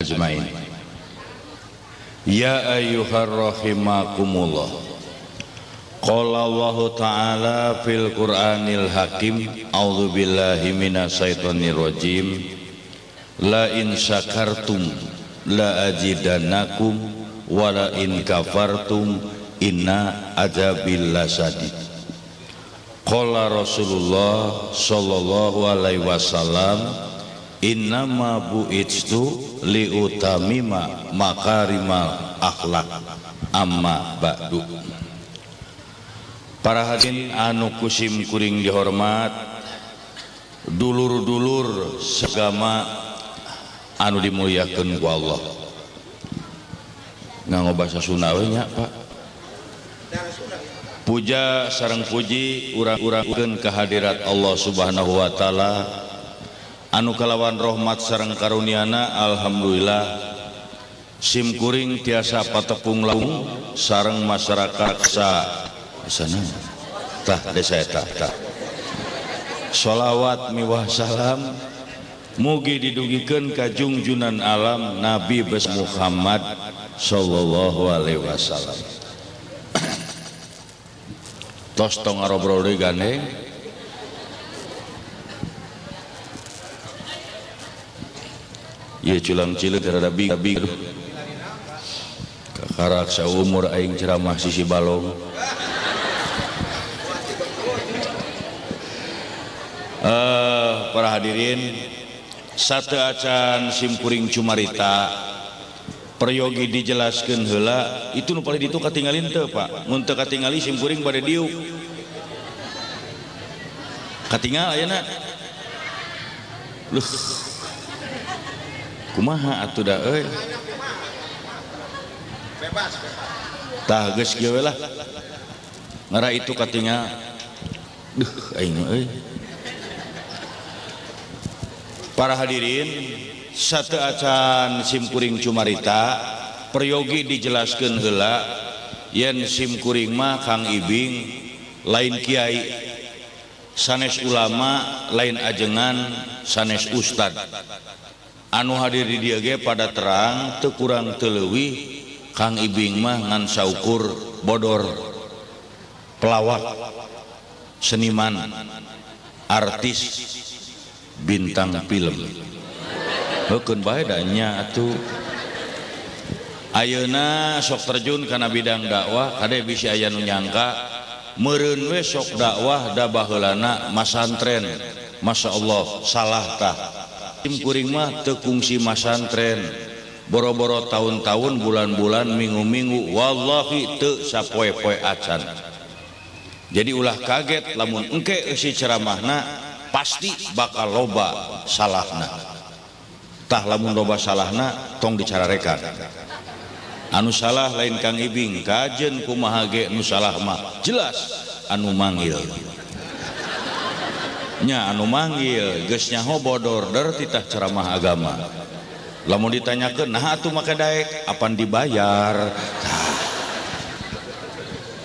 ajmain. Ya ayyuhar rahimakumullah. Qala Allahu ta'ala fil Qur'anil Hakim, a'udzu billahi minasyaitonir rajim. La in syakartum la azidannakum wa la in kafartum inna adzabil lasadid. Qala Rasulullah sallallahu alaihi wasallam, innama bu'itstu liutamima makarimal akhlak amma ba'du. Para hadirin anu kusim kuring dihormat, dulur-dulur segama anu dimuliakeun ku Allah. Nganggo basa Sunda we nya, Pak. Puja sareng puji urang-urangkeun kehadirat Allah Subhanahu wa taala anu kalawan rahmat sareng karuniana, alhamdulillah sim kuring tiasa patepung laung sareng masyarakat sa sana tah desa eta tah. Sholawat miwah salam mugi didugikeun ka jungjunan alam Nabi besar Muhammad sallallahu alaihi wasallam. Tos tong ngarobrol deui gandeng. Ieu culang cileuk rada bing. Kakarak saumur aing ceramah sisi balong. Para hadirin, satu acan simkuring cumarita peryogi dijelaskeun heula itu nu paling ditu katingalin teu, Pak. Mun teu katingali simkuring bade diuk. Katingal ayeuna. Luh. Kumaha atuh da euy? Bebas, bebas. Tah geus kieu we lah. Ngara itu katingal. Duh aing euy. Para hadirin, satu acan simkuring cumarita peryogi dijelaskeun heula yen simkuring mah Kang Ibing lain kiai, sanes ulama, lain ajengan, sanes ustad. Anu hadir di dieu ge pada terang teu kurang teu leuwih Kang Ibing mah ngan saukur bodor, pelawak, seniman, artis, bintang film. Heukeun bae da nya atuh. Ayeuna sok terjun kana bidang dakwah, kade bisi aya nu nyangka meureun we sok dakwah da baheulana masantren. Masya Allah, salah tah. Sim kuring mah teu kungsi masantren. Boro-boro tahun-tahun, bulan-bulan, minggu-minggu, wallahi teu sapoe-poe acan. Jadi ulah kaget lamun engke eusi ceramahna pasti bakal loba salahna. Tah lamun loba salahna tong dicararekan. Anu salah lain Kang Ibing, kajen kumaha ge nu salah mah jelas anu manggil. Nya anu manggil geus nyaho bodor der titah ceramah agama. Lamun ditanyakeun nah atuh make daek apan dibayar. Tah.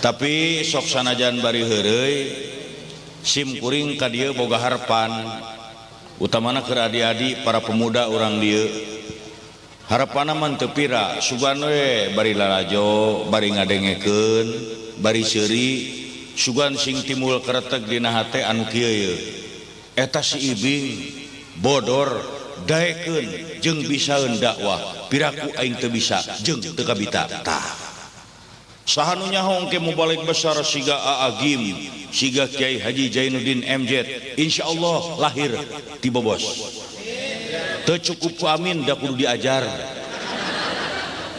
Tapi sok sanajan bari heureuy sim kuring ka dieu boga harapan, utamana keur adi-adi para pemuda urang dieu. Harapanna mah teu pira, sugan we bari lalajo, bari ngadengekeun, bari seuri, sugan sing timbul kereteg dina hate anu kieu ye. Eta si Ibing bodor daekeun jeung bisaeun dakwah, piraku aing teu bisa jeung teu kabita. Tah. Saha nu nyaho engke mubalig besar siga Aa Gim, siga Kiai Haji Jainuddin MZ, insyaallah lahir ti Bobos. Teu cukup ku amin da kudu diajar.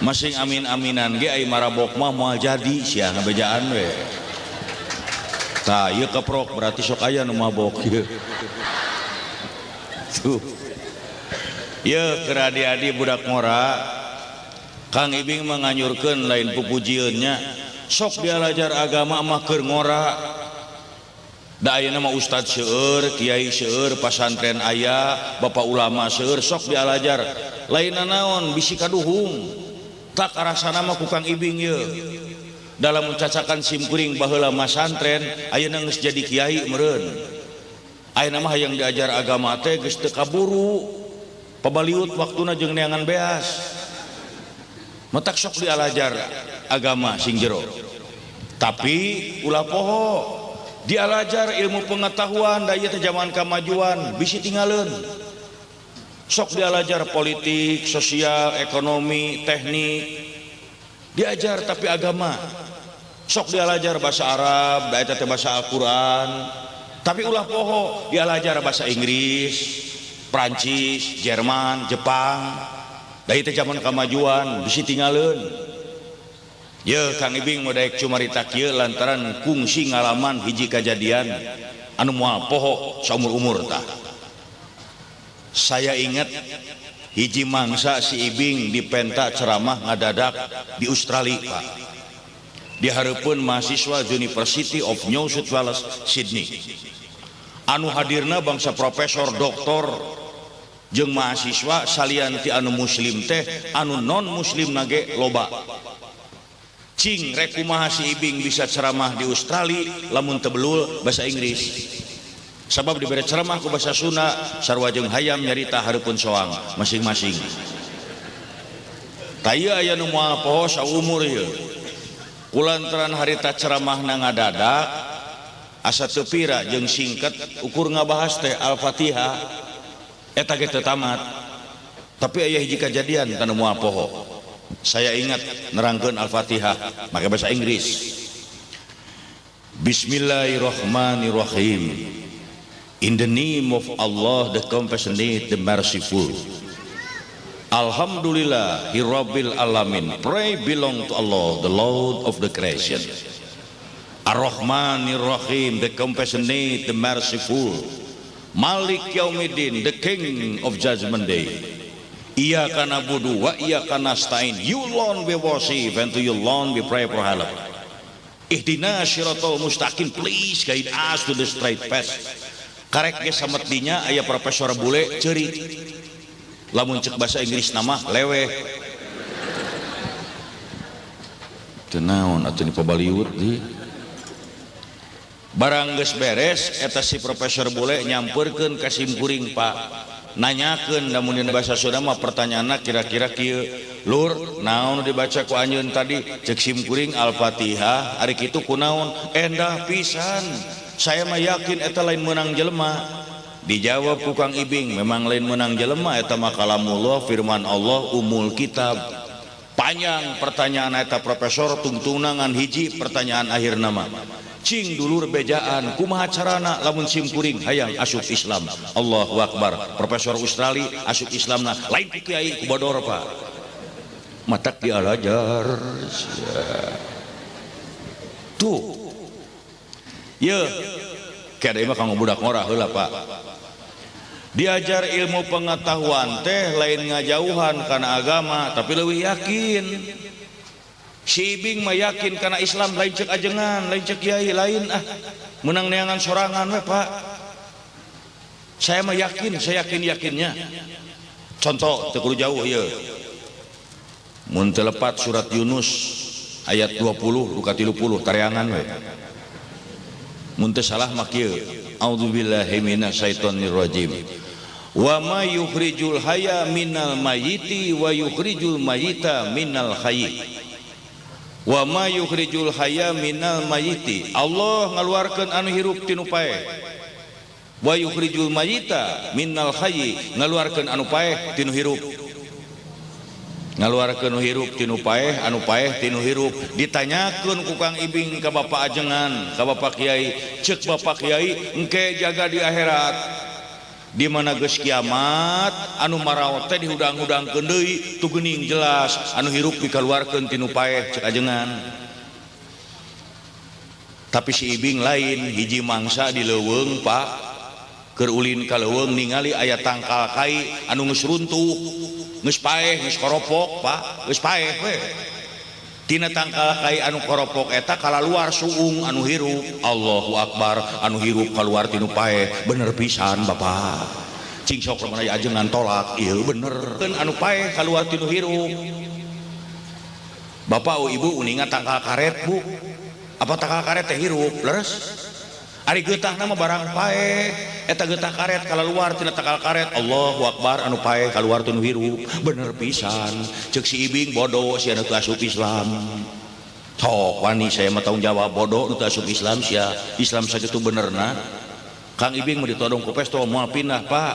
Masing amin-aminan ge ai marabok mah moal jadi sia ngabejaan we. Tah ieu keprok berarti sok aya nu mabok ieu. Tuh. Ieu keur adi-adi budak ngora, Kang Ibing menganyurkeun lain pupujieun nya, sok dialajar agama mah keur ngora. Da ayeuna mah ustad seueur, kiai seueur, pasantren aya, bapak ulama seueur, sok dialajar. Lain naon bisi kaduhung. Tak karasana mah ku Kang Ibing ieu. Dalam mencacakan simkuring baheula masantren, ayeuna geus jadi kiai meureun. Ayeuna mah hayang diajar agama teh geus teu kaburu. Pabaliut waktuna jeung neangan beas. Matak sok dialajar agama sing jero. Tapi ulah poho dialajar ilmu pengetahuan da ieu teh zaman kamajuan bisi tingaleun. Sok dialajar politik, sosial, ekonomi, teknik. Diajar tapi agama. Sok dialajar bahasa Arab, da eta teh bahasa Al-Qur'an. Tapi ulah poho dialajar bahasa Inggris, Prancis, Jerman, Jepang. Da ieu teh zaman kamajuan bisi tingaleun. Ye Kang Ibing mau daek cumarita kieu lantaran kungsi ngalaman hiji kajadian anu moal poho saumur-umur tah. Saya ingat hiji mangsa si Ibing dipenta ceramah ngadadak di Australia, Pak. Di hareupeun mahasiswa University of New South Wales, Sydney. Anu hadirna bangsa profesor, doktor jeung mahasiswa salian ti anu muslim teh anu non muslim nage loba. Cing rek kumaha si Ibing bisa ceramah di Australia lamun teu belul bahasa Inggris. Sabab dibere ceramah ku bahasa Sunda sarua jeung hayam nyarita hareupeun soang masing-masing. Tah ieu aya nu moal poho saumur ieu. Kulantaran harita ceramahna ngadadak asa teu pira jeung singkat ukur ngabahas teh Al-Fatihah eta ge teu tamat. Tapi aya hiji kajadian tanu moal poho. Saya ingat nerangkeun Al-Fatihah make bahasa Inggris. Bismillahirrahmanirrahim. In the name of Allah, the compassionate, the merciful. Alhamdulillah, Rabbil Alamin. Pray belong to Allah, the Lord of the creation. Ar-Rahmanir Rahim, the compassionate, the merciful. Malik Yaumiddin, the King of Judgment Day. Iyyaka na'budu wa iyyaka nasta'in. You alone we worship and to you alone we pray for help. Ihdina shiratal mustaqim, please guide us to the straight path. Karek ge sametinya aya profesor bule ceurik. Lamun cek bahasa Inggris nama leweh. Teu naon atuh ni pabaliut di. Barang geus beres eta si profesor bule nyampeurkeun ka simkuring, Pak. Nanyakeun lamun dina bahasa Sunda mah pertanyaanna kira-kira kieu. Lur, naon dibaca ku anjeun tadi? Cek simkuring Al-Fatihah, ari kitu kunaon? Endah pisan. Saya mah yakin eta lain meunang jelema. Dijawab ku Kang Ibing, memang lain meunang jelema eta mah kalamullah, firman Allah, umul kitab. Panjang pertanyaan eta profesor tungtungan hiji pertanyaan akhir nama. Cing dulur bejaan kumaha carana lamun simkuring hayang asup Islam. Allahu Akbar. Profesor Australia asup Islamna lain ku kiai ku bodor, Pak. Matak dialajar. Tuh. Ye, kayak mah kanggo budak ngora heula, Pak. Diajar ilmu pengetahuan teh lain ngajauhan kana agama, tapi leuwih yakin. Si Ibing mah yakin kana Islam lain cek ajengan, lain cek kiai, lain ah. Menang neangan sorangan we, Pak. Saya mah yakin, saya yakin-yakinnya. Contoh teu kudu jauh ieu. Mun teu lepat surat Yunus ayat 20 duka 30 tareangan we. Mun teu salah mah kieu. A'udzubillahi minasyaitonirrajim. Wa ma yukhrijul hayya minal mayyiti wa yukhrijul mayyita minal hayy. Wa ma yukhrijul hayya minal mayyiti. Allah ngaluarkeun anu hirup tinu paeh. Wa yukhrijul mayyita minal hayy, ngaluarkeun anu paeh tinu hirup. Ngaluarkeun hirup tinu paeh, anu paeh tinu hirup. Ditanyakeun ku Kang Ibing ka Bapak Ajengan, ka Bapak Kiai. Ceuk Bapak Kiai, engke jaga di akhirat. Di mana geus kiamat, anu maraot teh dihudang-hudangkeun deui, tu geuning jelas anu hirup dikaluarkeun tinu paeh ceuk ajengan. Tapi si Ibing lain, hiji mangsa di leuweung, Pak. Keur ulin ka leuweung ningali aya tangkal kai anu geus runtuh, geus paeh, geus koropok, Pak, geus paeh we. Tina tangkal kai anu koropok eta kalaluar suung anu hirup. Allahu Akbar, anu hirup kaluar tinu paeh, bener pisan Bapak. Cing sok lamun aya ajengan tolak, ieu bener. Anu paeh kaluar tinu hirup. Bapak, oh, Ibu uninga tangkal karet, Bu. Apa tangkal karet teh hirup? Leres. Ari getahna mah barang paeh eta getah karet kaluar tina takal karet Allahu Akbar anu paeh kaluar teu nu hirup bener pisan ceuk si Ibing bodoh sia nu teu asup Islam. Sok wani saya mah tanggung jawab bodoh nu teu asup Islam sia Islam sakitu benerna. Kang Ibing mah ditodong ku pesto moal pindah Pak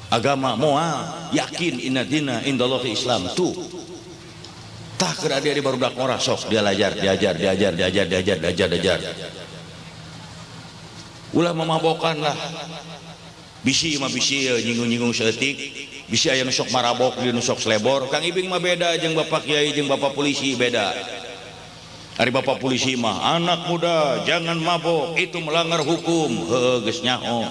agama moal yakin inna dina indallahi Islam tuh. Tah keur adi-adi barudak ngora sok dia lajar diajar diajar diajar diajar diajar diajar. Ulah memabokan lah bisi mah bisi nyinggung-nyinggung saeutik bisi aya nu sok marabok di nu sok selebor. Kang Ibing mah beda jeung bapak kiai jeung bapak polisi beda. Ari bapak polisi mah anak muda jangan mabok itu melanggar hukum heuh geus nyaho.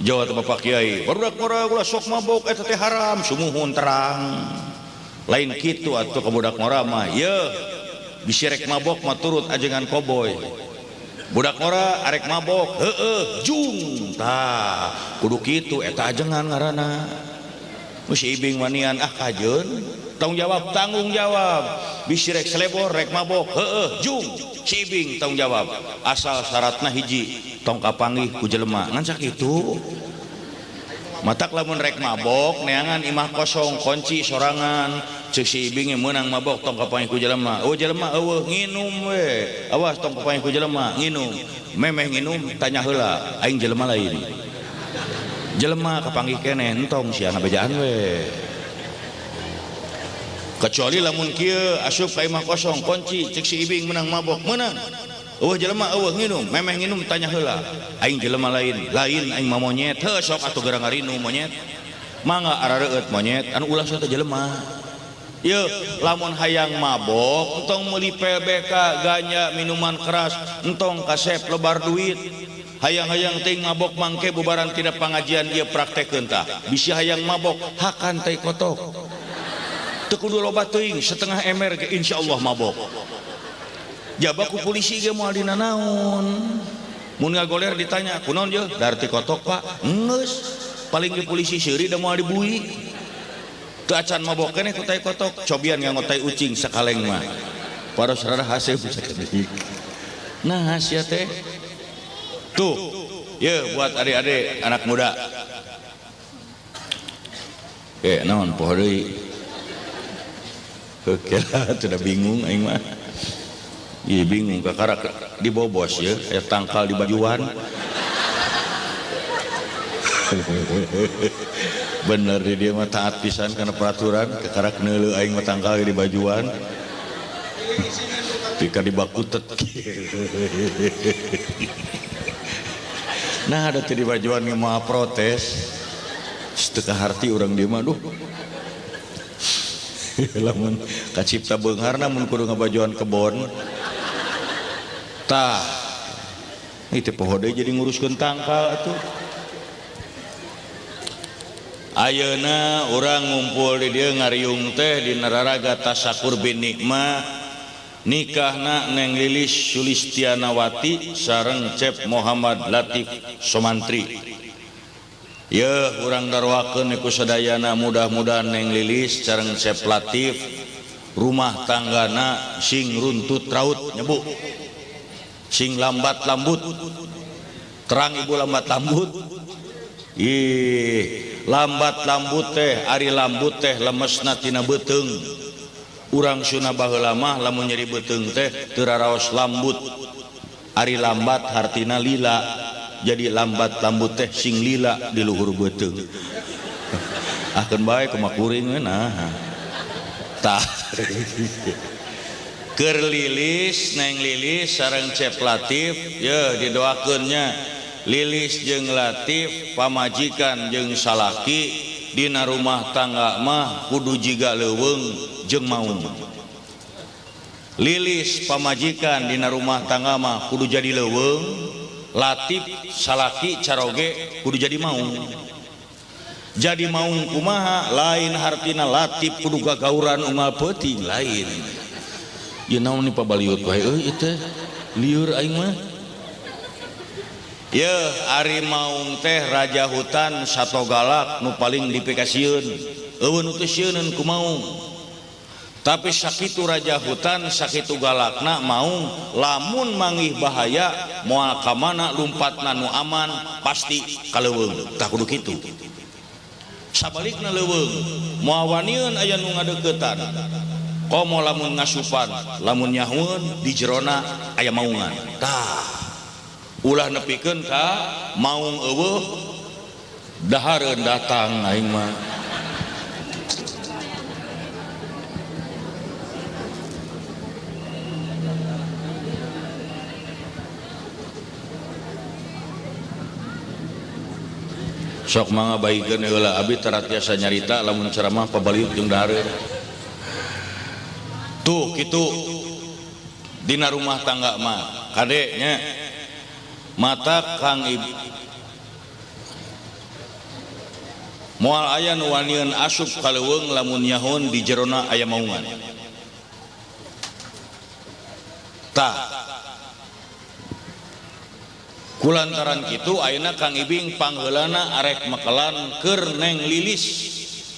Jawa teh bapak kiai barudak ngora ulah sok mabok eta teh haram sumuhun terang. Lain kitu atuh ka budak ngora mah yeuh bisi rek mabok mah turut ajengan koboy. Budak ngora arek mabok heueuh jung tah kudu kitu eta ajengan ngaranna. Mun si Ibing wanian ah kajeun tanggung jawab bisi rek selebor rek mabok heueuh jung si Ibing tanggung jawab asal syaratna hiji tong kapanggih ku jelema ngan sakitu. Matak lamun rek mabok neangan imah kosong kunci sorangan ceuk si Ibing meunang mabok tong kapanggih ku jelema eueuh jelema eueuh nginum we awas tong kapanggih ku jelema nginum memeh nginum tanya heula aing jelema lain jelema kapanggih keneh entong sia ngabejaan we kecuali lamun kieu asup ka imah kosong kunci ceuk si Ibing meunang mabok meunang eueuh jelema eueuh nginum memeh nginum tanya heula aing jelema lain lain aing mah monyet heuh sok atuh gerang ngarinu monyet mangga arareueut monyet anu ulah sok teh jelema. Yeuh lamun hayang mabok entong meuli PBK ganja minuman keras entong kasep lebar duit hayang-hayang teuing mabok mangke bubaran tina pangajian ieu praktekeun tah bisi hayang mabok hakan teh kotok teu kudu loba teuing setengah ember ge insyaallah mabok. Jaba ku polisi ge moal dina naon mun ngagoler ditanya kunaon jeung darti kotok Pak geus paling ge polisi seuri da moal dibui teu acan mabok keneh ku tai kotok cobian nganggo tai ucing sakaleng mah paros rada haseup sakedik. Nah sia teh tuh ye buat adik-adik anak muda naon poho deui heuh lah teu bingung aing mah. Iya bingung kakarak dibobos ya, aya tangkal di bajuan. Bener di dia mah taat pisan kana peraturan, kakarak neuleuh aing mah tangkal di bajuan. Pika dibakutet. Nah ada teh di bajuan ge moal protes. Teu kaharti urang dieu mah duh. Lamun kacipta beungharna mun kudu ngabajuan kebon. Tah itu poho deui jadi nguruskeun tangkal atuh. Ayeuna urang ngumpul di dieu ngariung teh di nararaga tasakur bin nikmah nikahna Neng Lilis Sulistianawati sareng Cep Muhammad Latif Somantri. Yeuh urang daroakeun ku sadayana mudah-mudahan Neng Lilis sareng Cep Latif rumah tanggana sing runtut raut nyebu sing lambat lambut terang ibu lambat lambut ih lambat lambut teh ari lambut teh lemesna tina beuteung urang Sunda baheula mah lamun nyeri beuteung teh teu raraos lambut ari lambat hartina lila jadi lambat lambut teh sing lila di luhur beuteung akeun bae kumaha kuring we nah tah keur Lilis Neng Lilis sareng Cep Latif yeuh didoakeun nya Lilis jeung Latif pamajikan jeung salaki dina rumah tangga mah kudu jiga leuweung jeung maung. Lilis pamajikan dina rumah tangga mah kudu jadi leuweung, Latif salaki caroge kudu jadi maung. Jadi maung kumaha lain hartina Latif kudu gagauran unggal peuting lain. Ieu naon ni pabaliut wae euy ieu teh lieur aing mah. Yeuh ari maung teh raja hutan sato galak nu paling dipikasieun. Eueuh nu teu sieuneun ku maung. Tapi sakitu raja hutan sakitu galakna maung lamun manggih bahaya moal ka mana lumpatna nu aman pasti ka leuweung. Tah kudu kitu. Sabalikna leuweung moal wanieun aya nu ngadeuketan. Komo lamun ngasupan, lamun nyahueun di jerona aya maungan. Tah ulah nepikeun ka maung eueuh dahareun datang aing mah. Sok mangga baikeun heula abi tara tiasa nyarita lamun ceramah pabaliut jeung dahareun. Tuh kitu dina rumah tangga mah kade nya mata Kang Ibu moal aya nu wanieun asup ka leuweung lamun nyahoun di jerona aya maungan. Tah kulantaran kitu ayeuna Kang Ibing pangheulana arek mekelan keur Neng Lilis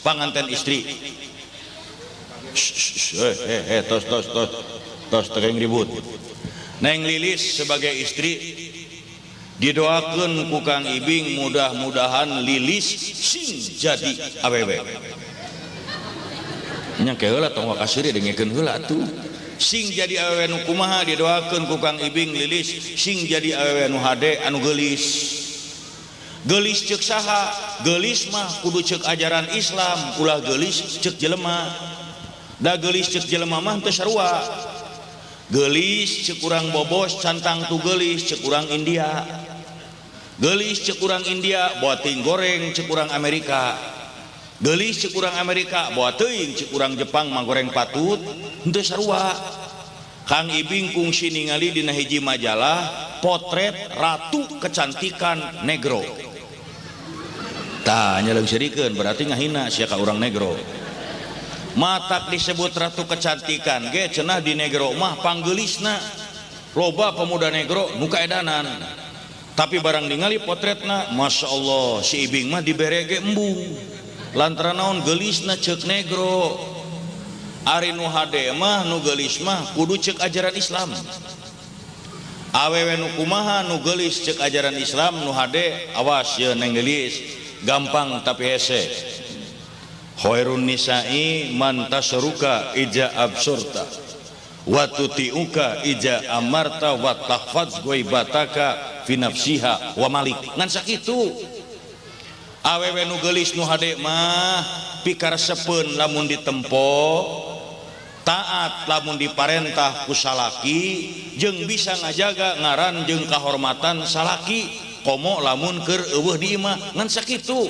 panganten istri. Tos tos tos tos teu ribut. Neng Lilis sebagai istri didoakeun ku Kang Ibing mudah-mudahan Lilis sing jadi awewe. Nya ke heula tong wakasiri dengekeun heula atuh. Sing jadi awewe nu kumaha didoakeun ku Kang Ibing Lilis sing jadi awewe nu hade anu geulis. Geulis ceuk saha? Geulis mah kudu ceuk ajaran Islam, ulah geulis ceuk jelema. Da geulis ceuk jelema mah teu sarua. Geulis ceuk urang Bobos cantang tu geulis ceuk urang India. Geulis ceuk urang India boa teuing goreng ceuk urang Amerika. Geulis ceuk urang Amerika boa teuing ceuk urang Jepang mah goreng patut henteu sarua. Kang Ibing kungsi ningali dina hiji majalah potret ratu kecantikan negro. Tah nya leungseurikeun berarti ngahina sia ka urang negro. Matak disebut ratu kecantikan ge cenah di negro mah panggeulisna. Loba pemuda negro nu kaedanan. Tapi barang ningali potretna Masya Allah si Ibing mah dibere ge embung. Lantaran naon geulisna ceuk negro. Ari nu hade mah nu geulis mah kudu ceuk ajaran Islam. Awewe nu kumaha nu geulis ceuk ajaran Islam nu hade awas ye Neng Lilis gampang tapi hese. Khairun nisa'i man tasruka ija absurta wa tuti'uka ija amarta wa tahfadz ghaibataka fi nafsiha wa malik. Ngan sakitu. Awewe nu geulis nu hade mah pikaresepeun lamun ditempo, taat lamun diparentah ku salaki, jeung bisa ngajaga ngaran jeung kahormatan salaki komo lamun keur eueuh di imah. Ngan sakitu.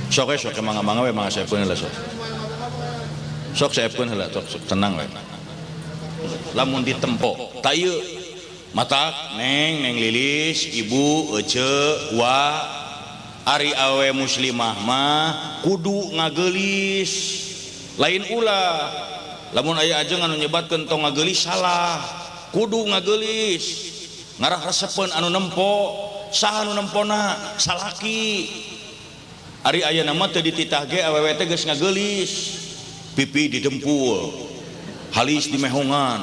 Sok we sok mangga-mangga we mangga saepkeun heula sok. Sok saepkeun heula sok tenang we. Lamun ditempo ta ieu matak Neng Neng Lilis ibu ece wa ari awe muslimah mah kudu ngageulis lain ulah. Lamun aya ajengan anu nyebatkeun tong ngageulis salah. Kudu ngageulis ngarah resepeun anu nempo saha anu nempona salaki. Ari ayeuna mah teu dititah ge awewe teh geus ngageulis pipi didempul halis dimehongan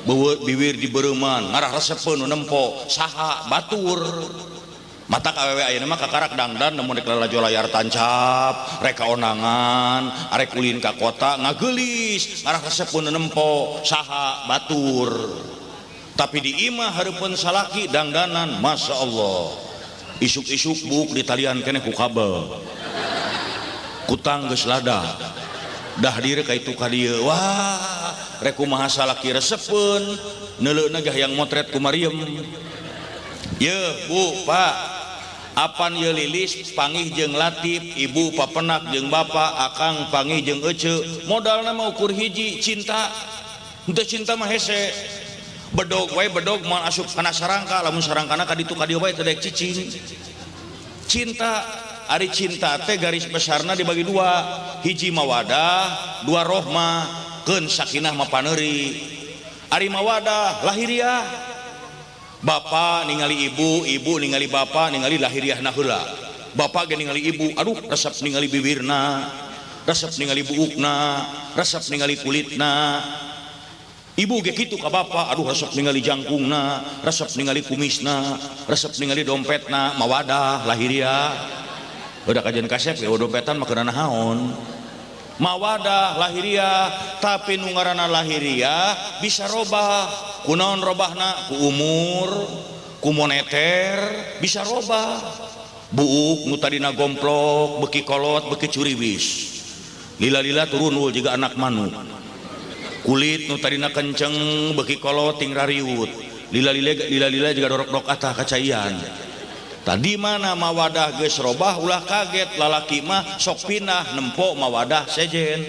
beuweut biwir dibereuman ngarah resepeun nu nempo saha batur. Matak awewe ayeuna mah kakarak dangdan lamun rek lalajo layar tancap rek kaonangan arek ulin ka kota ngageulis ngarah resepeun nu nempo saha batur. Tapi di imah hareupeun salaki dangdanan Masya Allah isuk-isuk buk di talian keneh ku kabel kutang geus lada dah diri ka itu ka dieu wah rek kumaha salaki resepeun neuleuna gah yang motret ku Mariam. Ye Bu Pak apan ye Lilis pangih jeung Latif ibu papenak jeung bapak akang pangih jeung ece modalna mah ukur hiji cinta. Henteu cinta mah hese bedog wae bedog moal asup kana sarangka lamun sarangkana ka ditu ka dieu wae teu daek cicing. Cinta ari cinta teh garis besarna dibagi dua, hiji mawadah dua rohmah, keun sakinah mah paneuri. Ari mawadah lahiriah. Bapak ningali ibu, ibu ningali bapak, ningali lahiriahna heula. Bapak ge ningali ibu, aduh resep ningali bibirna, resep ningali buukna, resep ningali kulitna. Ibu ge kitu ka bapak, aduh resep ningali jangkungna, resep ningali kumisna, resep ningali dompetna, mawadah lahiriah. Udah kajian kasep ya dompetan mah keuna naon. Mawadah lahiriah, tapi nu ngaranna lahiriah bisa robah. Kunaon robahna? Ku umur, ku moneter bisa robah. Buuk nu tadina gomplok, beki kolot, beki curiwis. Lila-lila turun wul jiga anak manuk. Kulit nu tadina kenceng, beki kolot ting rariut. Lila-lila jiga dorok-dorok atah kacaian. Tadi mana mawadah geus robah ulah kaget, lalaki mah sok pinah nempo mawadah sejen.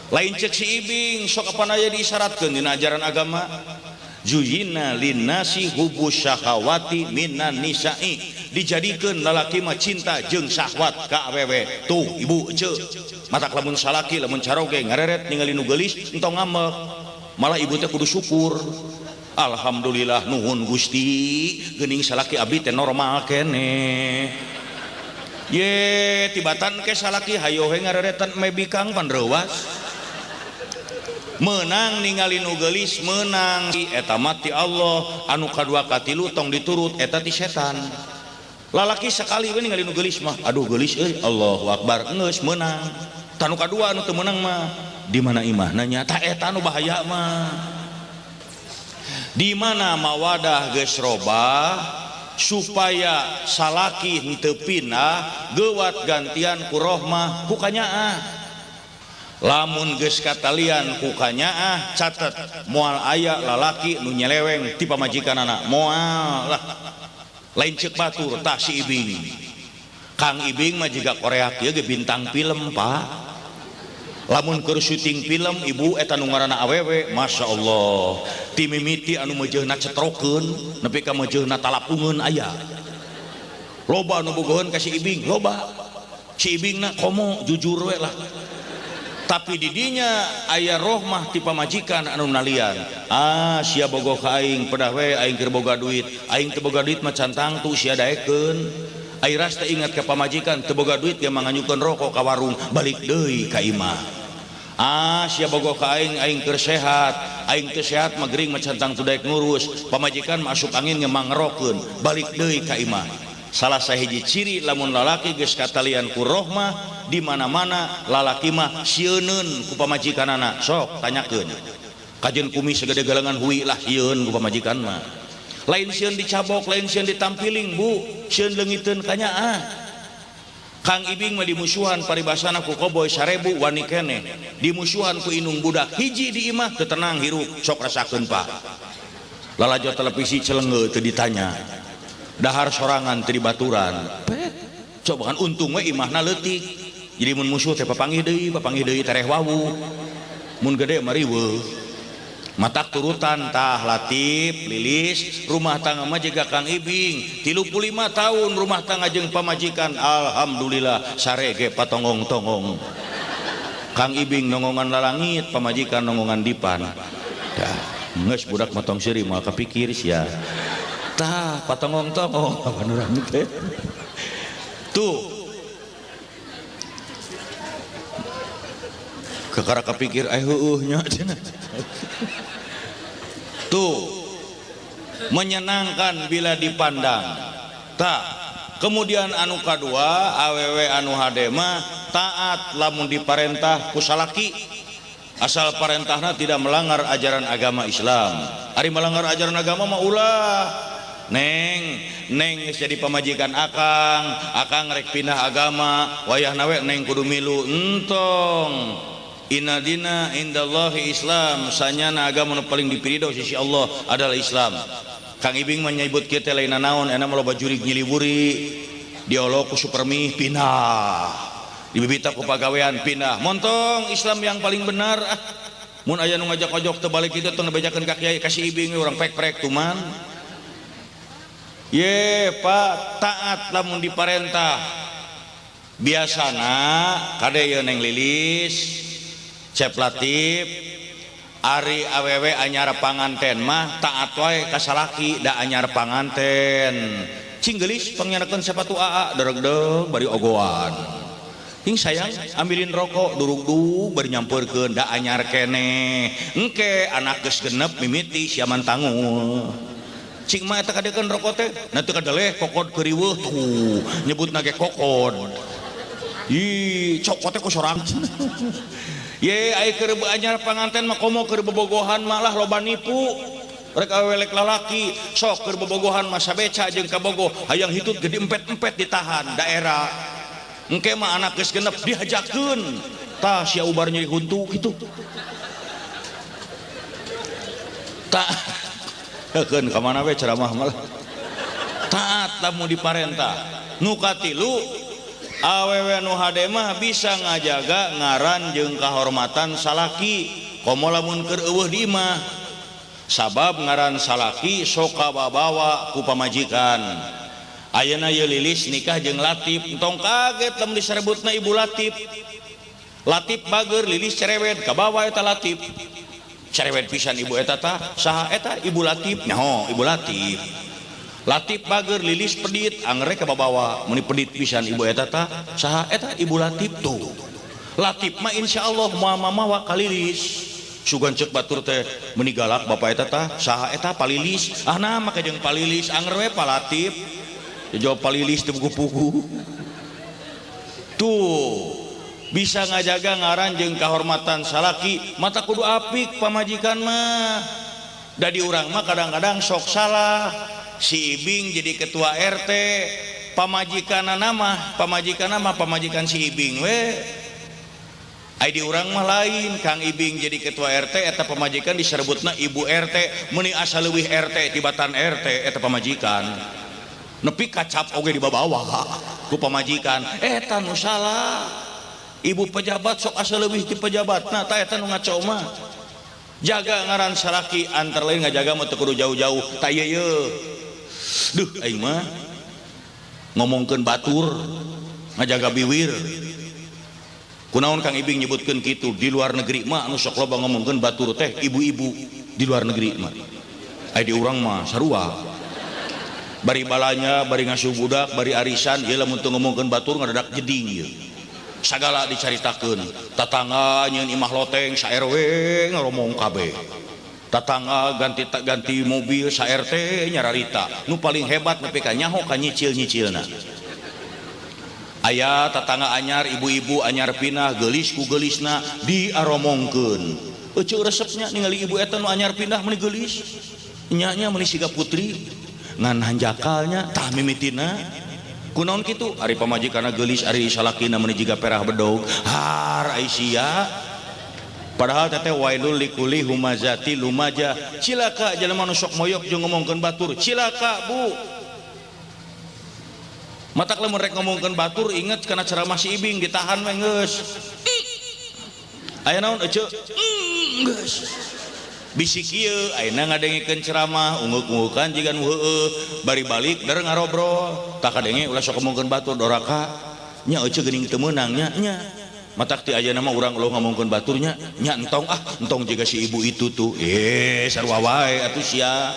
Lain cek si Ibing sok apan aya diisyaratkeun dina ajaran agama. Zuyina linnasi hubus syahawati minan nisa'i, dijadikeun lalaki mah cinta jeung syahwat ka awewe. Tuh ibu ceu matak lamun salaki lamun caroge ngareret ningali nu geulis entong ngambek, malah ibu teh kudu syukur. Alhamdulillah nuhun Gusti geuning salaki abdi teh normal keneh. Ye tibatan ke salaki hayo he ngareretan me bikang pan reuwas. Menang ningali nu geulis menang eta mah ti Allah, anu kadua katilu tong diturut eta ti setan. Lalaki sekali we ningali nu geulis mah aduh geulis euy Allahu akbar geus meunang. Tah nu kadua anu teu meunang mah di mana imahna nya tah eta nu bahaya mah. Di mana mawadah geus robah supaya salaki henteu pindah geuwat gantian ku rohmah ku kanyaah. Lamun geus katalian ku kanyaah catet moal aya lalaki nu nyeleweng ti pamajikanana, moal lah. Lain ceuk batur tah si Ibing. Kang Ibing mah jiga Korea kieu ge bintang film, Pak. Lamun keur syuting film ibu eta nu ngaranna awewe Masya Allah ti mimiti anu meujeuhna cetrokeun nepi ka meujeuhna talapungeun aya. Loba anu bogoheun ka si Ibing, loba. Si Ibingna komo jujur we lah. Tapi didinya aya rohmah ti pamajikan anu nalian. Ah sia bogoh ka aing pedah we aing keur boga duit. Aing teu boga duit mah can tangtu sia daekeun. Airas teh ingat ka pamajikan teu boga duit ge manganyukeun rokok ka warung balik deui ka imah. Ah sia bogoh ka aing, aing keur sehat, aing teu sehat mah gering mah can tangtu daek ngurus, pamajikan mah asup angin ge mangerokeun, balik deui ka imah. Salah sahiji ciri lamun lalaki geus katalian ku rohmah di mana-mana lalaki mah sieuneun ku pamajikanana. Sok tanyakeun. Kajeun kumis sagede galengan hui lah sieun ku pamajikan mah. Lain sieun dicabok, lain sieun ditampiling, Bu, sieun leungiteun kanyaah. Kang Ibing mah dimusuhan paribasana ku koboy 1000 wani keneh, dimusuhan ku inung budak hiji di imah teu tenang hirup, sok rasakeun Pak. Lalajo televisi celengge teu ditanya, dahar sorangan teu dibaturan. Coba kan untung we imahna leutik. Jadi mun musuh teh papanggih deui tereh wawu. Mun gede mah riweuh. Matak turutan tah Latif Lilis rumah tangga mah jiga Kang Ibing 35 tahun rumah tangga jeung pamajikan alhamdulillah sarege patonggong-tonggong. Kang Ibing nongongan lalangit pamajikan nongongan dipan. Dah geus budak mah tong seuri moal kapikir sia. Tah patonggong-tonggong apa nu rame teh. Tuh kekara kapikir ai heueuh nya cenah. Tuh menyenangkan bila dipandang. Tak kemudian anu kadua awewe anu hade mah taat lamun diparentah ku salaki asal parentahna tidak melanggar ajaran agama Islam. Ari melanggar ajaran agama mah ulah. Neng, neng geus jadi pamajikan akang, akang rek pindah agama, wayahna we neng kudu milu entong. Inna dina indallahi Islam, sanyana agama nu paling dipiridho sisi Allah adalah Islam. Kang Ibing menyebut kieu teh lain naon, enak mah loba jurig nyiliwuri, diolok ku supermi pindah, dibibita ku pagawean pindah. Montong Islam yang paling benar ah. Mun aya nu ngajak-ojok teu balik kitu tong bejakeun ka kiai ka si Ibing urang pek-prek tuman. Ye Pak, taat lamun diparentah. Biasana kade ieu Neng Lilis, Cep Latif, Ari awewe anyar panganten mah taat wae ka salaki da anyar panganten. Cing geulis pangnyerekeun sepatu aa deregdeg bari ogoan. Hing sayang ambilin rokok durugdug bari nyampeurkeun da anyar keneh. Engke anak geus genep mimiti siaman tangul. Cing mah eta kadekeun rokok teh na teu kadeleh kokod keuriweuh tuh nyebutna ge kokod. Ih cokot teh ku sorang. Ye ai keur anyar panganten mah komo keur bobogohan malah loba nipu. Rek awewe lek lalaki sok keur bobogohan mah sabeca jeung kabogoh hayang hitut gede empet-empet ditahan daerah. Engke mah anak geus genep dihajakeun. Tah sia ubar nyeri huntu kitu. Tah keun ka mana we ceramah malah. Taat lamun diparentah. Nu katilu awewe nu hade mah bisa ngajaga ngaran jeung kahormatan salaki komo lamun keur eueuh di imah sabab ngaran salaki sok kababawa ku pamajikan. Ayeuna ieu Lilis nikah jeung Latif entong kaget lamun diserebutna ibu Latif. Latif bager Lilis cerewet kabawa eta Latif. Cerewet pisan ibu eta tah saha eta ibu Latif nyaho ibu Latif. Latif bager Lilis pedit angger kababawa meuni pedit pisan ibu eta tah saha eta ibu Latif tuh. Latif mah insyaallah moal mamawa ka Lilis. Sugan ceuk batur teh meuni galak bapa eta tah saha eta Palilis. Ah nah make jeung Palilis anger we Pa Latif. Jawab Palilis teu pugu-pugu. Tuh bisa ngajaga ngaran jeung kahormatan salaki mata kudu apik pamajikan mah. Da di urang mah kadang-kadang sok salah. Si Ibing jadi ketua RT, pamajikanna mah, pamajikanna mah pamajikan si Ibing we. Ai di urang mah lain, Kang Ibing jadi ketua RT eta pamajikan diserebutna ibu RT, meuni asa leuwih RT tibatan RT eta pamajikan. Nepi kacap oge dibabawa ku pamajikan, eta nu salah. Ibu pejabat sok asa leuwih ti pejabatna, tah eta nu ngaco mah. Jaga ngaran salaki antara lain ngajaga mah teu kudu jauh-jauh, tah ieu ye. Duh aing mah ngomongkeun batur ngajaga biwir. Kunaon Kang Ibing nyebutkeun kitu di luar negeri mah anu sok loba ngomongkeun batur teh ibu-ibu di luar negeri mah. Ai di urang mah sarua. Bari balanya, bari ngasuh budak, bari arisan ieu lamun teu ngomongkeun batur ngadadak jeding ieu. Sagala dicaritakeun. Tatangga nyeun imah loteng sa RW ngaromong kabeh. Tatangga ganti mobil sa RT nyararita. Nu paling hebat nepi ka nyaho ka nyicil-nyicilna. Aya tatangga anyar ibu-ibu anyar pindah geulis ku geulisna diaromongkeun. Euceu resepnya ningali ibu eta nu anyar pindah meuni geulis. Nya-nya meuni siga putri ngan hanjakalnya tah mimitina. Kunaon kitu? Ari pamajikanna geulis ari salakina meuni jiga perah bedog. Har ai sia. Padahal teteh wailul likuli humazati lumaja. Cilaka jelema nu sok moyok jeung ngomongkeun batur. Cilaka bu. Matak lamun rek ngomongkeun batur inget kana ceramah si Ibing ditahan we geus. Aya naon eceu? Geus. Bisi kieu ayeuna ngadengikeun ceramah ungeuk-ungukan jiga nu heueuh bari balik der ngarobrol. Tah kadenge ulah sok ngomongkeun batur doraka. Nya eceu geuning teu meunang nya nya. Matak ti ayeuna mah urang ulah ngomongkeun baturnya nya entong ah entong jiga si ibu itu tuh. Sarua wae atuh sia.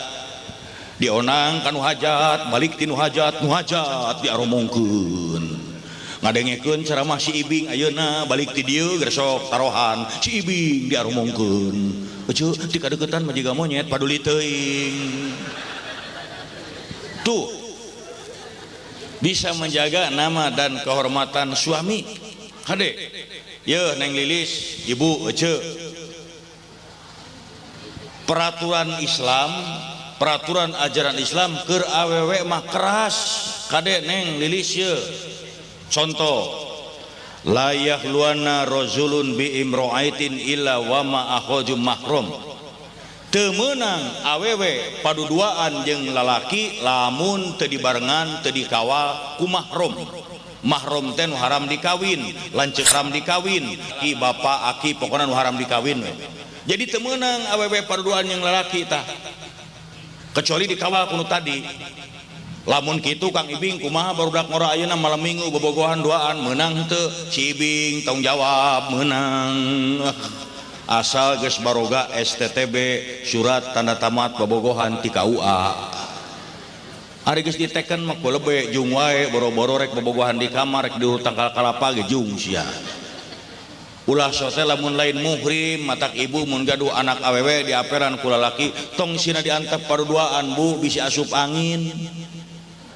Dionang ka nu hajat balik ti nu hajat diaromongkeun. Ngadengekeun ceramah si Ibing ayeuna balik ti dieu geus tarohan si Ibing diaromongkeun. Euceu ti kadeuketan mah jiga monyet paduli teuing. Tuh bisa menjaga nama dan kehormatan suami. Hade yeuh Neng Lilis ibu eceu. Peraturan Islam, peraturan ajaran Islam keur awewe mah keras. Kade Neng Lilis yeuh. Contoh la yahluana rajulun bi imra'atin illa wa ma akhaju mahrum. Teu meunang awewe paduduaan jeung lalaki lamun teu dibarengan teu dikawal ku mahrum. Mahrum teh nu haram dikawin, lanceuk haram dikawin, ki bapa aki pokona nu haram dikawin we. Jadi teu meunang awewe paduduaan jeung lalaki tah. Kecuali dikawal ku nu tadi. Lamun kitu Kang Ibing kumaha barudak ngora ayeuna malam minggu bobogohan duaan meunang teu? Si Ibing tong jawab meunang. Asal geus baroga STTB surat tanda tamat bobogohan ti KUA. Ari geus diteken mah lebe jung wae boro-boro rek bobogohan di kamar rek di tangkal kalapa ge jung sia. Ulah sote lamun lain muhrim matak ibu mun gaduh anak awewe diaperan ku lalaki tong sina diantep paduduaan bu bisi asup angin.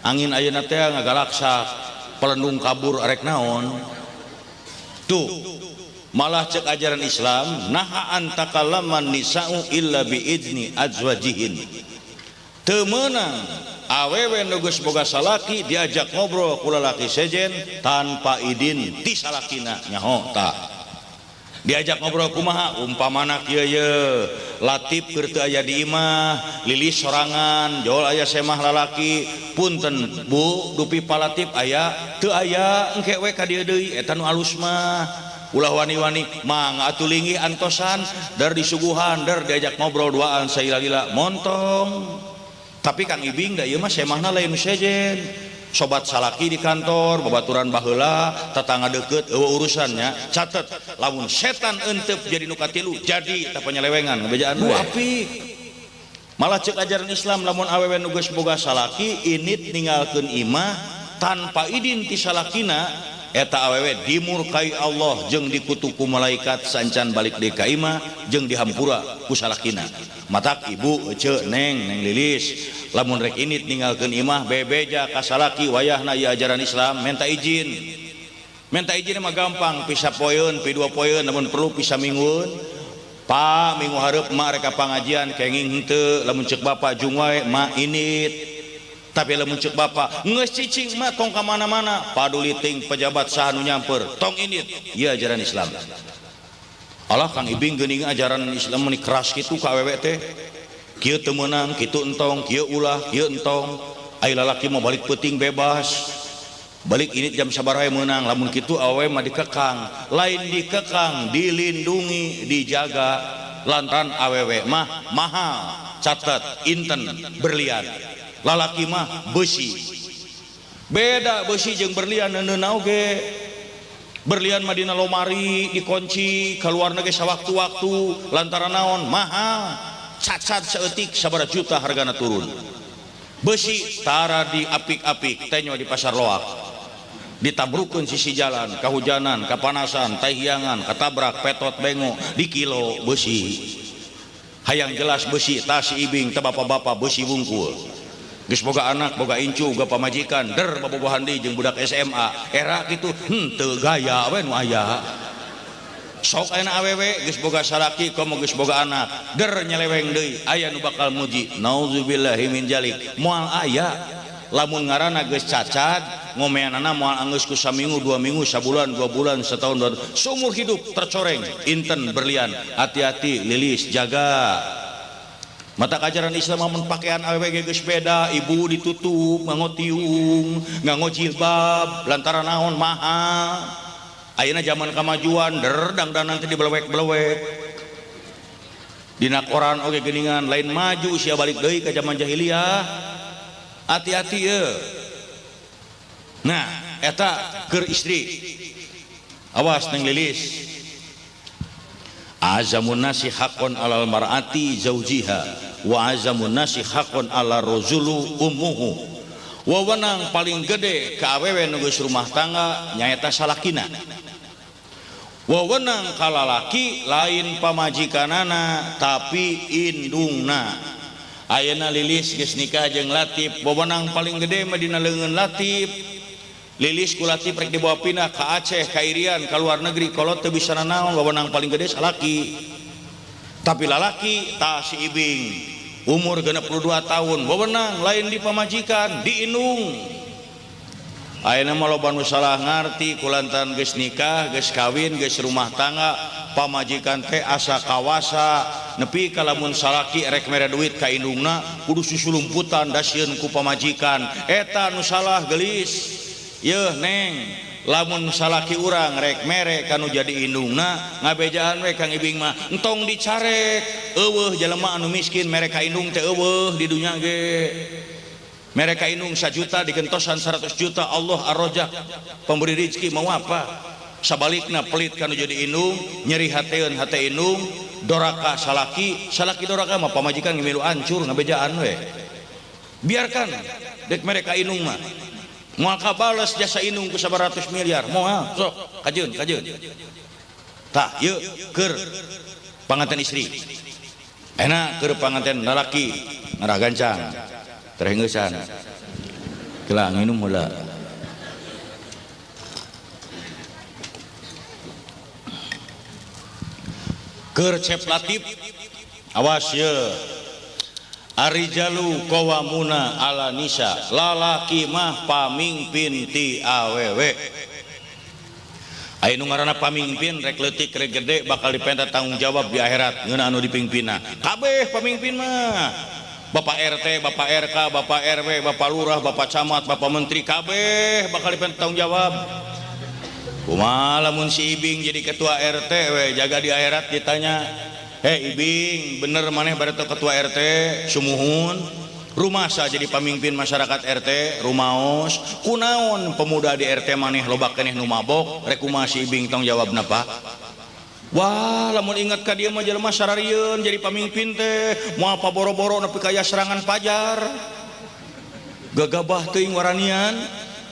Angin ayeuna teh ngagalaksak pelendung kabur arek naon. Tuh malah cek ajaran Islam naha antakallaman nisa'u illa biizni azwajihin. Teu meunang awewe nu geus boga salaki diajak ngobrol ku lalaki sejen tanpa idin ti salakina nyaho tah. Diajak ngobrol kumaha umpamana kieu ye Latif keur teu aya di imah lilis sorangan jol aya semah lalaki punten bu dupi palatif aya teu aya engke we ka dieu deui eta nu alus mah ulah wani-wani mangga atuh linggih antosan dar disuguhan dar diajak ngobrol duaan saila-lila montong. Tapi Kang Ibing da ieu mah semahna lain nu sejen sobat salaki di kantor babaturan baheula tetangga deket eueuh urusannya catet lamun setan entep jadi nu katilu jadi tah panyelewengan ngabejaan we apik. Malah cek ajaran Islam lamun awewe nu geus boga salaki init ninggalkeun imah tanpa idin ti salakina eta awewe dimurkai Allah jeung dikutuk ku malaikat sancan balik deui ka imah jeung dihampura ku salakina. Matak ibu ece neng neng lilis lamun rek init ninggalkeun imah bebeja ka salaki wayahna ieu ajaran Islam minta izin. Minta izin mah gampang pisa poeun pi dua poeun lamun perlu pisa minggueun. Pa minggu hareup mak rek ka pangajian kenging henteu lamun ceuk bapak jung wae mak init. Tapi lamun ceuk bapak geus cicing mah tong ka mana-mana paduli ting pejabat saha nu nyamper tong init ieu ajaran Islam. Allah Kang Ibing geuning ajaran Islam meni keras kitu ka awewe teh kieu teu meunang kitu entong kieu ulah kieu entong ai lalaki mah balik peuting bebas balik init jam sabaraha meunang lamun kitu awewe mah dikekang lain dikekang dilindungi dijaga lantaran awewe mah mahal catet inten berlian lalaki mah besi beda besi jeung berlian neuneuna oge. Berlian mah dina lomari dikunci kaluarna ge sawaktu-waktu lantaran naon mahal cacat saeutik sabaraha juta hargana turun. Besi tara diapik-apik tenyo di pasar loak ditabrukeun sisi jalan kahujanan kapanasan tahiangan katabrak petot bengo di kilo besi hayang jelas besi tas ibing teh bapak-bapak besi wungkul. Geus boga anak boga incu boga pamajikan der bobogohan deui jeung budak SMA era kitu henteu gaya we nu aya sok ayeuna awewe geus boga salaki komo geus boga anak der nyeleweng deui aya nu bakal muji nauzubillahi min jalik moal aya lamun ngaranna geus cacat ngomeanana moal anggeus ku saminggu 2 minggu sabulan 2 bulan setahun dua seumur hidup tercoreng inten berlian hati-hati lilis jaga. Mata ajaran Islam mun pakaian awewe ge geus beda ibu ditutup nganggo tiung nganggo jilbab lantaran naon mahal ayeuna zaman kamajuan der dangdanan teh dibelewek-belewek dina koran oge geuningan lain maju sia balik deui ka zaman jahiliyah hati-hati ye. Nah eta keur istri awas neng lilis azamun nasi haqqon alal mar'ati zaujiha wa azamun nasi haqqon ala rajulu ummuhu. Wewenang paling gede ka awewe nu geus rumah tangga nyaeta salakina. Wewenang ka lalaki lain pamajikanana tapi indungna. Ayeuna lilis geus nikah jeung Latif wewenang paling gede mah dina leungeun Latif. Lilis ku Latif rek dibawa pindah ka Aceh ka Irian ka luar negeri kolot teu bisa nanaon wewenang paling gede salaki. Tapi lalaki tah si Ibing umur 62 tahun wewenang lain di pamajikan di indung. Ayeuna mah loba nu salah ngarti kulantaran geus nikah geus kawin geus rumah tangga pamajikan teh asa kawasa nepi ka lamun salaki rek mere duit ka indungna kudu susulumputan dasieun ku pamajikan eta nu salah geulis. Yeuh neng lamun salaki urang rek mere kanu jadi indungna ngabejaan we Kang Ibing mah entong dicarek eueuh jelema anu miskin mere ka indung teh eueuh di dunya ge mere ka indung 1 juta digentosan 100 juta Allah ar-Razzaq pemberi rezeki mau apa. Sabalikna pelit kanu jadi indung, nyeri hateun hate indung, doraka salaki, salaki doraka mah pamajikan ngemilu ancur ngabejaan we. Biarkan dek mereka indung mah. Moal kabales jasa indung ku 100 miliar, moal sok kajeun kajeun. Tah ieu keur panganten istri. Enak keur panganten lalaki ngarah gancang. Terengeusan. Kela nginum heula. Keur Cep Latif awas ye. Arijalu qawamuna ala nisa, lalaki mah pamingpin ti awewe. Aya nu ngaranna pamingpin rek leutik rek gede bakal dipenta tanggung jawab di akhirat ngeunah anu dipingpinna. Kabeh pamingpin mah. Bapak RT, Bapak RK, Bapak RW, Bapak Lurah, Bapak Camat, Bapak Menteri kabeh bakal dipenta tanggung jawab. Kumaha lamun si Ibing jadi ketua RT we jaga di akhirat ditanya, "Hei Ibing, bener maneh bareto ketua RT sumuhun? Rumasa jadi pamimpin masyarakat RT rumaos, kunaon pemuda di RT maneh loba keneh nu mabok, rek kumaha si Ibing tong jawabna Pak?" Wah, lamun ingat ka dieu mah jelema sararieun jadi pamimpin teh, moal paboro-boro nepi ka aya serangan pajar. Gagabah teuing waranian.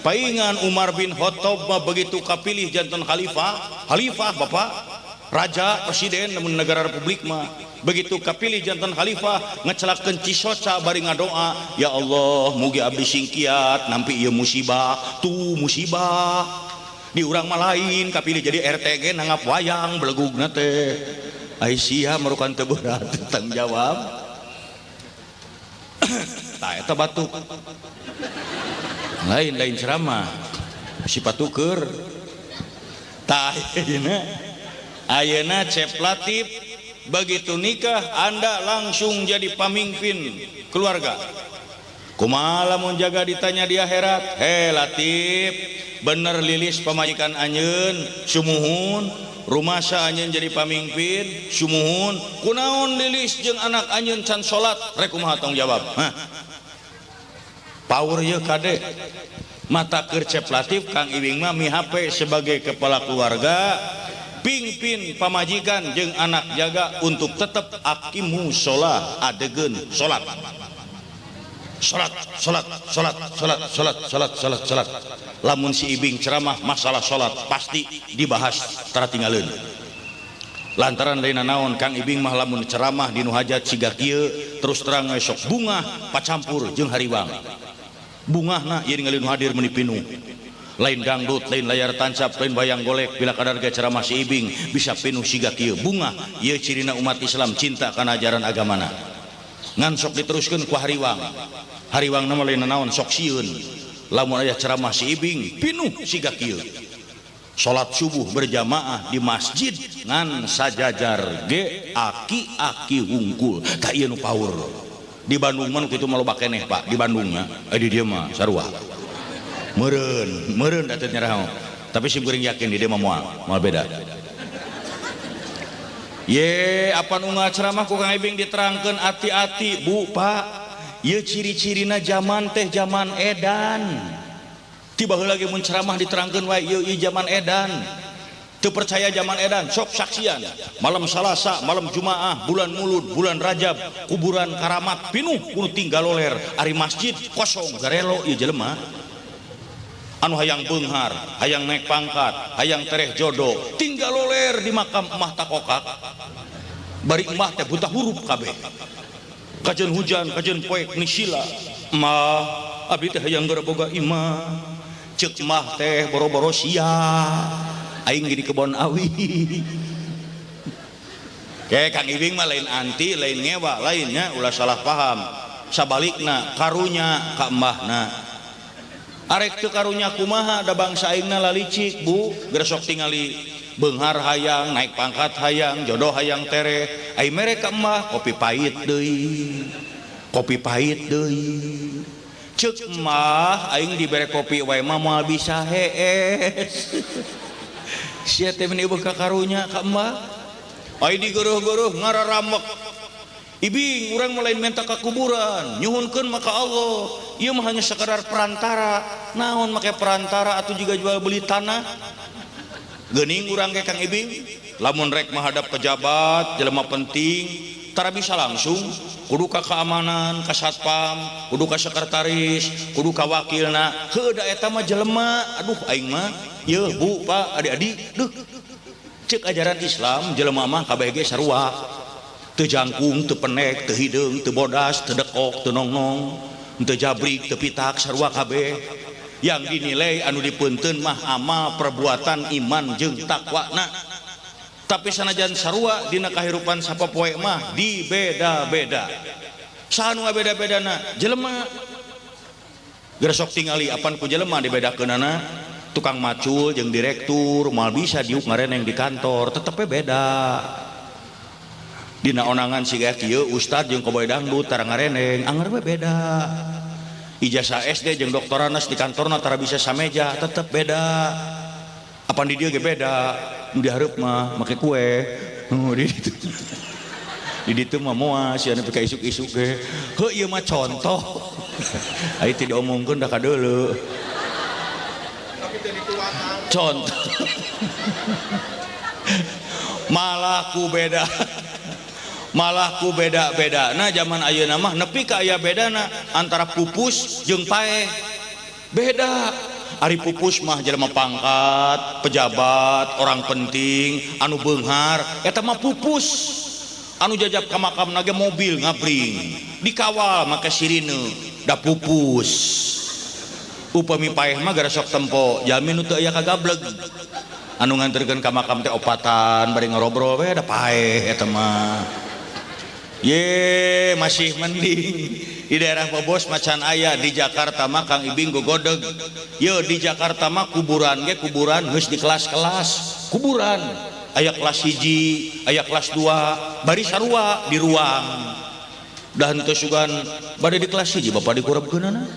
Paingan Umar bin Khattab mah begitu kapilih jantan khalifah, khalifah bapak, raja, presiden namun negara republik mah begitu kapilih jantan khalifah ngecelakeun cisoca bari ngadoa, ya Allah mugi abdi singkiat nampi ieu musibah, tuh musibah. Di urang mah lain kapilih jadi RTG nanggap wayang belegugna teh. Ai sia merukan teu berat tanggung jawab. Tah eta batuk. Lain-lain ceramah sifat tuker. Tah ayeuna ayeuna Cep Latif begitu nikah Anda langsung jadi pamimpin keluarga. Kumaha lamun jaga ditanya di akhirat, "He Latif, bener lilis pamajikan anjeun sumuhun, rumasa anjeun jadi pamimpin sumuhun, kunaon lilis jeung anak anjeun can salat, rek kumaha tanggung jawab?" Hah. Power ye kade. Mata keur Cep Latif Kang Ibing mah mihape sebagai kepala keluarga pingpin pamajikan jeung anak jaga untuk tetap akimu sholah adegeun salat. Salat salat salat salat salat salat salat salat. Lamun si Ibing ceramah masalah salat pasti dibahas tara tinggaleun. Lantaran lain naon Kang Ibing mah lamun ceramah di nu hajat siga kieu terus terang sok bungah pacampur jeung hariwang. Bungahna ieu ningali nu hadir meuni pinuh. Lain dangdut, lain layar tancap, lain wayang golek bila kadar ge ceramah si Ibing bisa pinuh siga kieu. Bungah ieu cirina umat Islam cinta kana ajaran agamana. Ngan sok diteruskeun ku hariwang. Hariwangna mah lain naon sok sieun. Lamun aya ceramah si Ibing pinuh siga kieu. Salat subuh berjamaah di masjid ngan sajajar ge aki-aki wungkul. Tah ieu nu power. Di Bandung mah kitu mah loba keneh Pak, di Bandung nya. Di dieu mah sarua. Meureun, meureun da teu nyaraho. Tapi sim kuring yakin di dieu mah moal, moal beda. Ye, apan unggal ceramah ku Kang Ibing diterangkeun ati-ati, Bu, Pak. Ieu ciri-cirina zaman teh zaman edan. Tiba heula ge mun ceramah diterangkeun wae ieu ieu zaman edan. Teu percaya zaman edan, sok saksian. Malam Salasa, malam Jumaah, bulan Mulud, bulan Rajab, kuburan karamat pinuh kudu tinggal loler, ari masjid kosong garelo ieu jelema. Anu hayang beunghar, hayang naik pangkat, hayang tereh jodoh, tinggal loler di makam emah takokak. Bari emah teh buta huruf kabeh. Kajeun hujan, kajeun poek nisila. Emah abdi teh hayang geura boga imah. Ceuk emah teh boro-boro sia. Aing di kebon awi. Ke Kang Ibing mah lain anti, lain ngewa, lainnya ulah salah paham. Sabalikna karunya ka embahna. Arek teu karunya kumaha da bangsa aingna lalicik, Bu. Geura sok tingali beunghar hayang, naik pangkat hayang, jodoh hayang tereh. Ai mere ka emah kopi pahit deui. Kopi pahit deui. Ceuk emah aing dibere kopi wae mah moal bisa hees. Sia teh meuni eueuh ka karunya ka emah. Ai digeuruh-geuruh ngararamek. Ibing urang mah lain menta ka kuburan, nyuhunkeun mah ka Allah. Ieu mah hanya sekadar perantara. Naon make perantara atuh juga jual beli tanah. Geuning urang ge Kang Ibing lamun rek menghadap pejabat jelema penting tara bisa langsung kudu ka keamanan ka satpam kudu ka sekretaris kudu ka wakilna heuh da eta mah jelema aduh aing mah yeuh bu pak adik-adik duh cek ajaran Islam jelema mah kabeh ge sarua teu jangkung teu penek teu hideung teu bodas teu dekok teu nongnong teu jabrik teu pitak sarua kabeh. Yang dinilai anu dipunten mah amal perbuatan iman jeung takwana. Tapi sanajan sarua dina kahirupan sapopoe mah dibeda-beda. Saha nu ngabeda-bedana? Jelema. Geus sok tingali apan ku jelema dibedakeunana. Tukang macul jeung direktur moal bisa diuk ngareneng di kantor, tetep we beda. Dina onangan siga kieu ustad jeung koboy dangdut tara ngareneng, anger we beda. Ijazah SD jeung doktoranas di kantorna tara bisa sameja, tetep beda. Apan di dieu ge beda, nu dihareup mah make kue. Nu di ditu. Di ditu mah moal sia nepi ka isuk-isuk ge. Heuh ieu mah contoh. Ai teu diomongkeun da kadeuleu. Contoh. Malah ku beda. Malah ku beda-beda. Nah zaman ayeuna mah nepi ka aya bedana antara pupus jeung paeh. Beda. Ari pupus mah jelema pangkat, pejabat, orang penting, anu beunghar, eta mah pupus. Anu jajab ka makamna ge mobil ngabring, dikawal make sirine, da pupus. Upami paeh mah gara sok tempo, jalmi nu teu aya kagableg. Anu nganterkeun ka makam teh opatan bari ngarobrol we da paeh eta mah. Ye masih mending di daerah Bobos macan aya, di Jakarta mah Kang Ibing gogodeg. Ye di Jakarta mah kuburan ge kuburan geus di kelas-kelas kuburan aya kelas 1 aya kelas 2 bari sarua di ruang da henteu sugan bade di kelas 1 bapak dikurebkeunana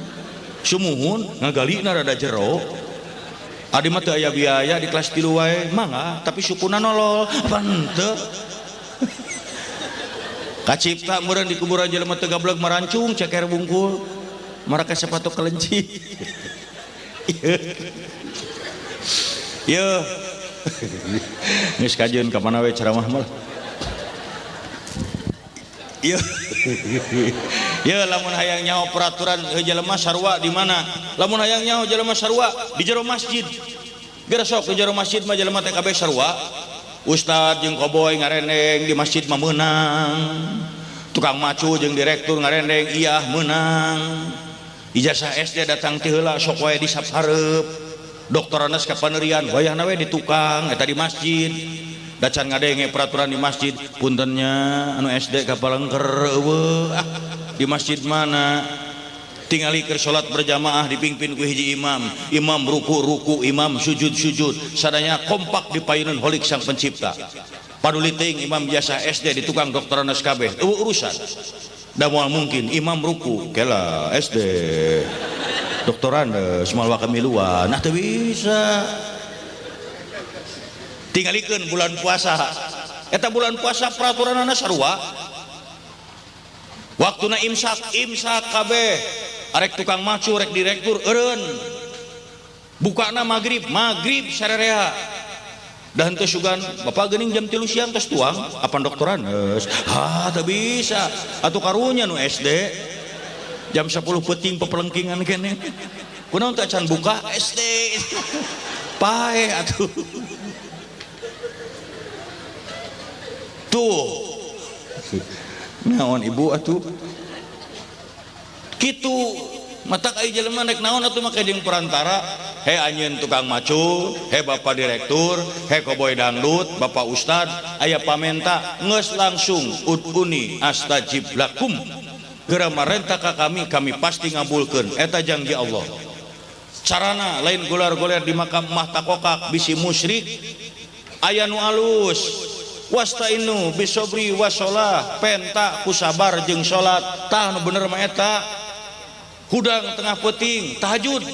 sumuhun ngagalina rada jero. Adi mah teu aya biaya di kelas 3 wae mangga tapi sukuna nolol apa henteu. Kacipta meureun di kuburan jelema teu gableg marancung ceker bungkul marake sepatu kelenci. Yeuh. Geus kajeun ka mana we ceramah mah. Yeuh. Yeuh lamun hayang nyaho peraturan jelema sarua di mana? Lamun hayang nyaho jelema sarua di jero masjid. Geus sok di jero masjid mah jelema teh kabeh sarua. Ustad jeung koboy ngarendeng di masjid mah meunang. Tukang macu jeung direktur ngarendeng iyah meunang. Ijazah SD datang ti heula sok wae di sap hareup. Doktoranas ka panerian wayahna we di tukang eta di masjid. Da can ngadenge peraturan di masjid puntennya anu SD ka palengker eueuh ah di masjid mana. Tingali keur salat berjamaah dipimpin ku hiji imam, imam ruku-ruku, imam sujud-sujud, sadaya kompak di payunan holik sang pencipta. Paduli teuing imam biasa SD di tukang doktoranas kabeh, eueuh urusan. Da moal mungkin imam ruku, kela SD. Doktorandes moal wakamiluan, nah teu bisa. Tingalikeun bulan puasa. Eta bulan puasa peraturanana sarua. Waktuna imsak, imsak kabeh. Arek tukang macu, rek direktur, eureun. Bukana magrib, magrib sarerea. Da henteu sugan, bapak geuning jam 3 siang tos tuang, apan doktoranes. Ha, teu bisa. Atuh karunya nu SD. Jam 10 peuting pepelengkingan keneh. Kunaon teh acan buka SD. Paeh atuh. Tuh. Naon ibu atuh? Kitu mata ai jelema rek naon atuh make jeung perantara, he anjeun tukang macul, he bapak direktur, he koboy dangdut, bapak ustad, aya pamenta geus langsung uduni astajib lakum. Geura marenta ka kami, kami pasti ngabulkeun eta janji Allah. Carana lain golar-goler di makam mah takokak bisi musyrik, aya nu alus. Wastainu bisobri wasolah, penta ku sabar jeung salat, tah nu bener mah eta. Hudang tengah peuting tahajud,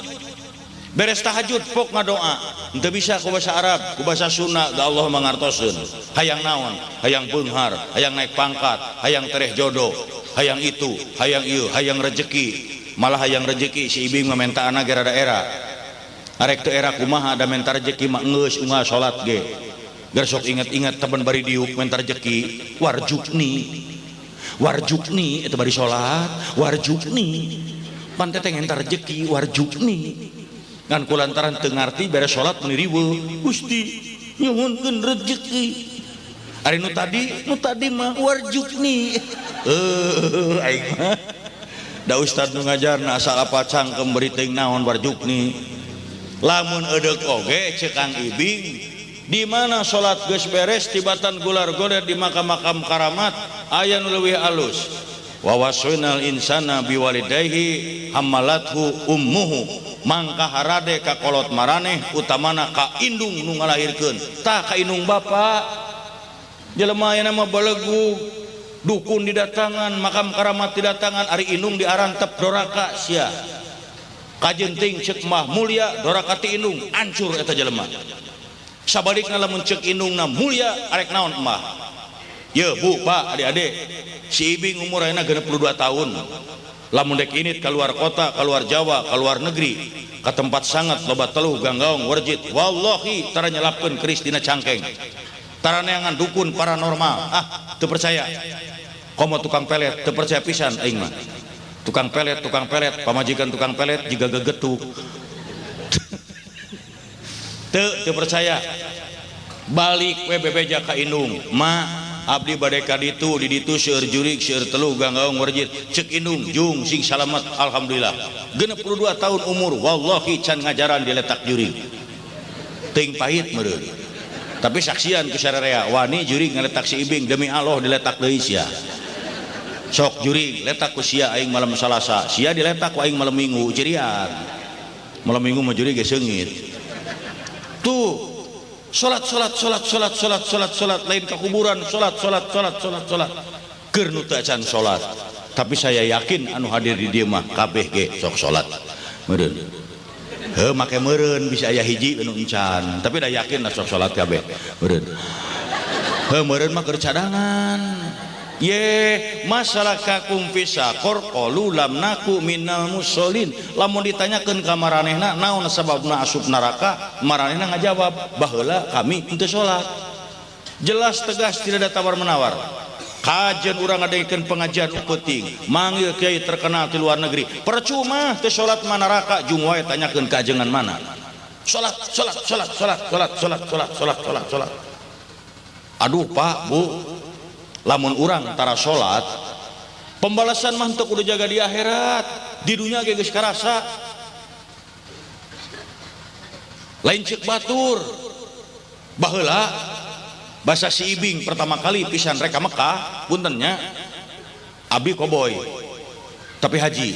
beres tahajud pok ngadoa, henteu bisa ku bahasa Arab, ku bahasa Sunda, da Allah mangartoseun. Hayang naon? Hayang beunghar, hayang naik pangkat, hayang tereh jodoh, hayang itu, hayang ieu, hayang rejeki. Malah hayang rejeki si ibing mamentaana ge rada era. Arek teu era kumaha da menta rejeki mah geus unggal salat ge. Geus sok inget-inget temen bari diuk menta rejeki warjukni. Warjukni eta bari salat, warjukni. Pan teh menta rejeki warjukni. Ngan kulantaran teu ngarti beres salat meuni riweuh. Gusti nyuhunkeun rejeki. Ari nu tadi mah warjukni. Aing mah da ustad nu ngajarna asal apa cangkem beri teuing naon warjukni. Lamun edeuk oge ceuk Kang Ibing di mana salat geus beres tibatan gular goler di makam-makam karamat aya nu leuwih alus. Wa wasainal insana biwalidayhi hamalathu ummuhu mangka harade ka kolot maraneh utamana ka indung nu ngalahirkeun. Tah ka indung bapa jelema ayeuna mah belegu dukun didatangan makam karamat didatangan ari indung diarantep doraka sia. Kajenting ceuk mah mulia doraka ti indung ancur eta jelema. Sabalikna lamun ceuk indungna mulia arek naon emah. Ye bu pak adik-adik si Ibing umur ayeuna 62 tahun. Lamun dek init keluar kota, keluar Jawa, keluar negeri, ka tempat sangat loba teluh ganggaong werjit wallahi tara nyelapkeun keris dina cangkeng. Tara neangan dukun paranormal. Ah teu percaya. Komo tukang pelet teu percaya pisan aing mah. Tukang pelet, pamajikan tukang pelet jiga gegetuk. Teu percaya. Balik we bebeja ka indung, ma abdi bade ka ditu di ditu seueur jurig seueur teluh ganggaong werjit ceuk indung jung sing salamet alhamdulillah. 62 tahun umur wallahi can ngajaran diletak jurig. Teuing pahit meureun. Tapi saksian ku sararea wani jurig ngaletak si Ibing demi Allah diletak deui sia. Sok jurig letak ku sia aing malam Salasa, sia diletak ku aing malam Minggu cirian. Malam Minggu mah jurig ge seungit. Tuh salat salat salat salat salat salat salat lain ka kuburan salat salat salat salat salat. Keur nu teu acan salat. Tapi saya yakin anu hadir di dieu mah kabeh ge sok salat. Meureun. Heuh make meureun bisa aya hiji anu encan, tapi da yakin lah sok salat kabeh. Meureun. Heuh meureun mah keur cadangan. Ye masalah kakum fisakor qalu lam naku minal musholin. Lamun ditanyakeun ka maranehna naon sababna asup neraka, maranehna ngajawab baheula kami henteu salat. Jelas tegas tidak ada tawar menawar. Kajian urang ngadengekeun pengajian penting, manggil kiai terkenal di luar negeri. Percuma teu salat mah neraka jung wae tanyakeun ka ajengan mana. Salat salat salat salat salat salat salat salat salat salat. Aduh Pak, Bu, lamun urang tara salat pembalasan mah teu kudu jaga di akhirat, di dunia ge geus karasa. Lain ceuk batur. Baheula basa si Ibing pertama kali pisan rek ka Mekah, puntennya abi koboy tapi haji.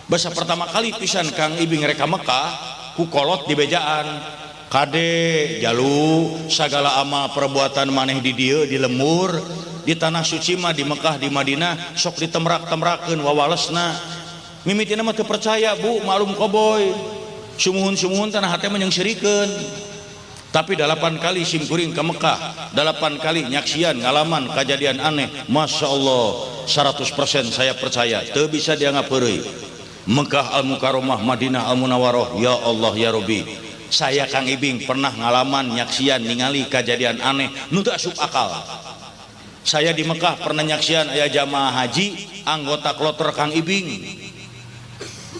Basa pertama kali pisan Kang Ibing rek ka Mekah ku kolot di bejaan. Kade jalu sagala amal perbuatan maneh di dieu di lembur di tanah suci mah di Mekah di Madinah sok ditemrak-temrakeun wawalesna. Mimitina mah teu percaya bu, maklum koboy. Sumuhun-sumuhun tanah hate mah nyeungseurikeun. Tapi 8 kali simkuring ke Mekah, 8 kali nyaksian ngalaman kejadian aneh, Masya Allah 100% saya percaya, teu bisa dianggap heureuy. Mekah Al-Mukarramah, Madinah Al-Munawwarah, ya Allah ya Rabbi. Saya Kang Ibing pernah ngalaman nyaksian ningali kejadian aneh nu teu asup akal. Saya di Mekah pernah nyaksian aya jamaah haji anggota kloter Kang Ibing.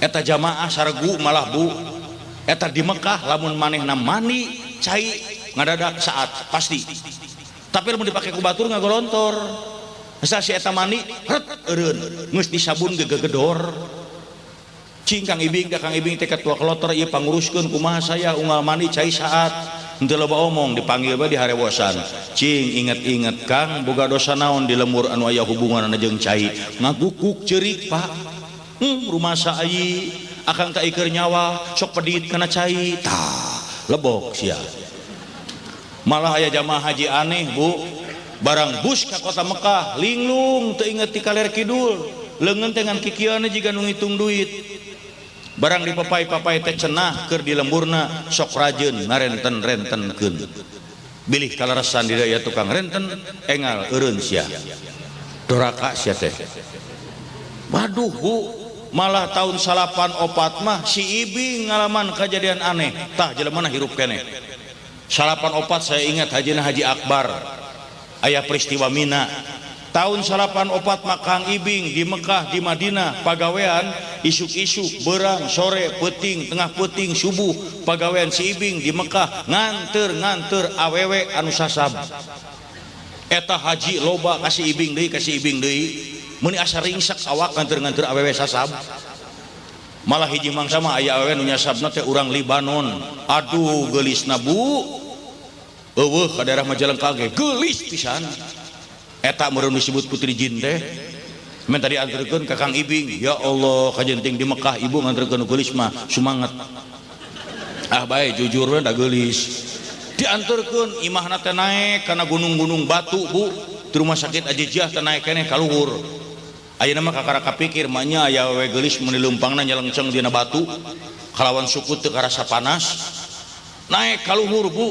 Eta jamaah saregu malah bu. Eta di Mekah lamun manehna mandi cai ngadadak saat pasti. Tapi lamun dipake ku batur ngagolontor. Asa si eta mandi ret eureun geus disabun gegedor. Cing Kang Ibing da Kang Ibing teh ketua kloter ieu panguruskeun kumaha saya unggal mandi cai saat henteu loba omong dipanggil bae di harewosan. Cing inget-inget Kang boga dosa naon di lembur anu aya hubunganna jeung cai ngagukuk ceurik Pak. Rumasa ai akang tak iker nyawa sok pedit kana cai tah lebok sia. Malah aya jamaah haji aneh bu, barang bus ka kota Mekah linglung teu inget ti kaler kidul, leungeun teh ngan kikieuana jiga nu ngitung duit. Barang dipapai-papai teh cenah keur di lemburna sok rajeun ngarenten-rentenkeun. Bilih kaleresan di daya tukang renten engal eureun sia. Doraka sia teh. Waduh bu, Malah tahun 94 mah si Ibing ngalaman kejadian aneh. Tah jelema hirup keneh. 94 saya ingat hajina Haji Akbar. Aya peristiwa Mina. Tahun 94 mah Kang Ibing di Mekah di Madinah pagawean isuk-isuk berang sore peuting tengah peuting subuh pagawean si Ibing di Mekah nganter-nganter awewe anu sasab. Eta haji loba kasih Ibing deui kasih Ibing deui meuni asa ringsek awak nganter-nganter awewe sasab. Malah hiji mangsa mah aya awewe nu nyasabna teh urang Libanon. Aduh geulisna bu. Eueuh ka daerah Majalengka ge geulis pisan. Eta meureun disebut putri jin teh. Men tadi anterkeun ka Kang Ibing, ya Allah kajenting di Mekah ibu nganterkeun nu geulis mah sumanget. Ah bae jujur we da geulis. Dianterkeun imahna teh naek kana gunung-gunung batu bu. Di rumah sakit Ajijiah teh naek keneh ka luhur. Ayeuna mah kakara kapikir mah nya aya we geulis mun leumpangna nyelengceng dina batu kalawan suku teu karasa panas. Naek ka luhur bu.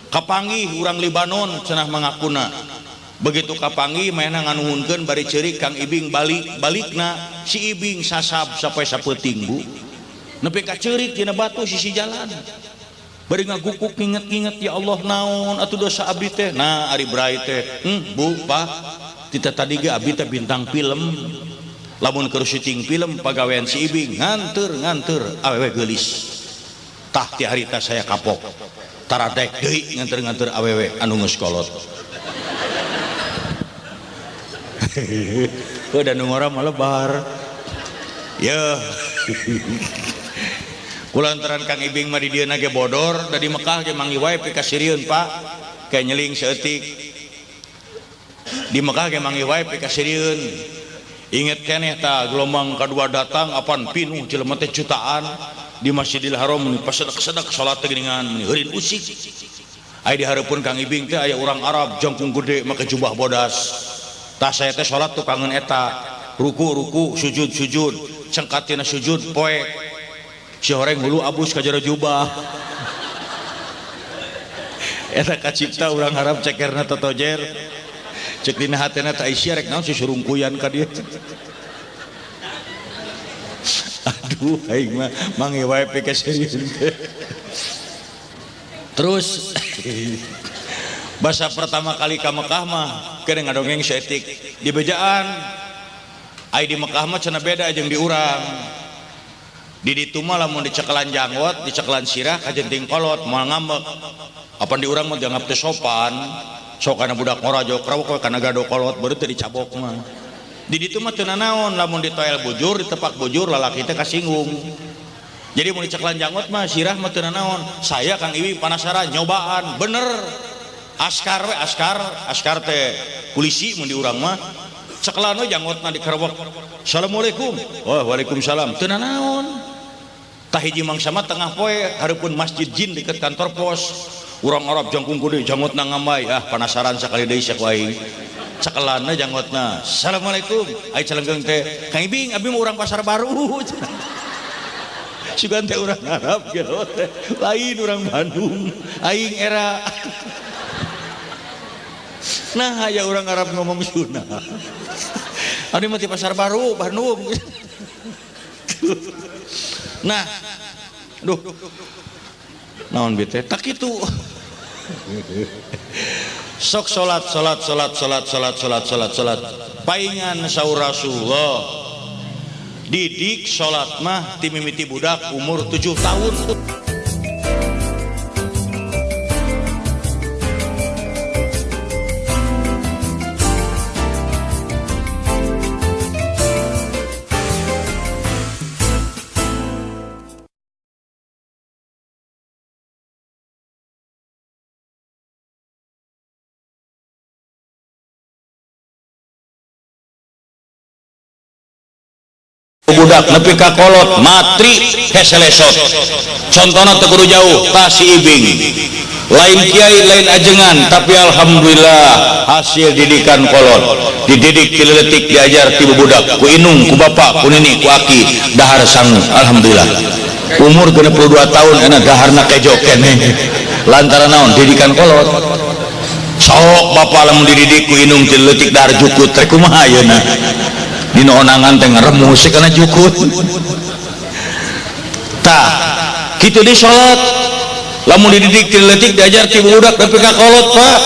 Kapanggih urang Libanon cenah mangakuna. Begitu kapanggih mainna nganuhunkeun bari ceurik Kang Ibing balik balikna si Ibing sasab sampai sapeuting bu. Nepi ka ceurik dina batu sisi jalan. Bari ngagukuk nginget-nginget ya Allah naon atuh dosa abdi teh. Nah ari brai teh, bu pak tita tadi ge abdi teh bintang film. Lamun keur syuting film pagawean si Ibing nganter-nganter awewe geulis. Tah ti harita saya kapok. Taradek deui nganter-nganter awewe anu geus kolot. Udah nu ngora mah lebar. Yeuh. Kulantaran Kang Ibing mah di dieu ge bodor, da di Mekah ge manggih wae pikasirieun Pak. Kayak nyeling saeutik. Di Mekah ge manggih wae pikasirieun. Inget keneh tah gelombang kadua datang apan pinuh jelema teh jutaan di Masjidil Haram mun pasedek-sedek salat teh geuningan mun heurin usik. Aya di hareupeun Kang Ibing teh aya urang Arab jangkung gede make jubah bodas. Tah saya teh salat tukangeun eta, ruku-ruku, sujud-sujud, cengkatina sujud poek. Si horeng hulu abus ka jero jubah. Eta kacipta urang Arab cekerna totojer. Cek dina hatena teh Aisyah rek naon si surungkuyan ka dieu. Aduh aing mah mangi wae pikasirieun teh. Terus bahasa pertama kali ka Mekah mah keur ngadongeng saeutik di bejaan. Ai di Mekah mah cenah beda jeung di urang. Di ditu mah lamun dicekelan janggot, dicekelan sirah kajenting kolot moal ngambek. Apan di urang mah dianggap teu sopan. Sok kana budak ngora jauh krawok we kana gado kolot baru teu dicabok mah. Di ditu mah teu nanaon lamun ditoel bujur, ditepak bujur lalaki teh kasinggung. Jadi mun dicekelan janggot mah sirah mah teu nanaon. Saya Kang Iwi penasaran nyobaan bener. Askar we askar, askar teh polisi mun di urang mah cekelan we janggotna dikerewek. Assalamualaikum. Wah, waalaikumsalam. Teu nanaon. Tah hiji mangsa mah tengah poe hareupeun masjid jin deket kantor pos. Urang Arab jangkung gede janggotna ngambay. Ah, penasaran sakali deui sia ku aing. Cekelanna janggotna. Assalamualaikum. Ai celenggeung teh, Kang Ibing abi mah urang Pasar Baru. Sugan teh urang Arab gelo teh. Lain urang Bandung. Aing era. Nah, ya orang Arab ngomong Sunda. Anu mah ti Pasar Baru, Bandung. Nah, duh. Naon bi teh? Tak kitu. Sok salat salat salat salat salat salat salat salat. Paingan saur Rasulullah. Didik salat mah ti mimiti budak umur 7 tahun. Budak nepi ka kolot matri heselesot. Contohna teu kudu jauh tah si Ibing. Lain kiai lain ajengan tapi alhamdulillah hasil didikan kolot. Dididik ti leutik diajar ti budak ku inung ku bapak ku nini ku aki dahar sangu alhamdulillah. Umur 62 tahun enak daharna kejo keneh. Lantaran naon didikan kolot. Sok bapak lamun dididik ku inung ti leutik dahar jukut rek kumaha ayeuna. Dina onangan teh ngaremus kana jukut. Tah, kitu di salat. Lamun dididik ti leutik diajar ti budak nepi ka kolot, Pak.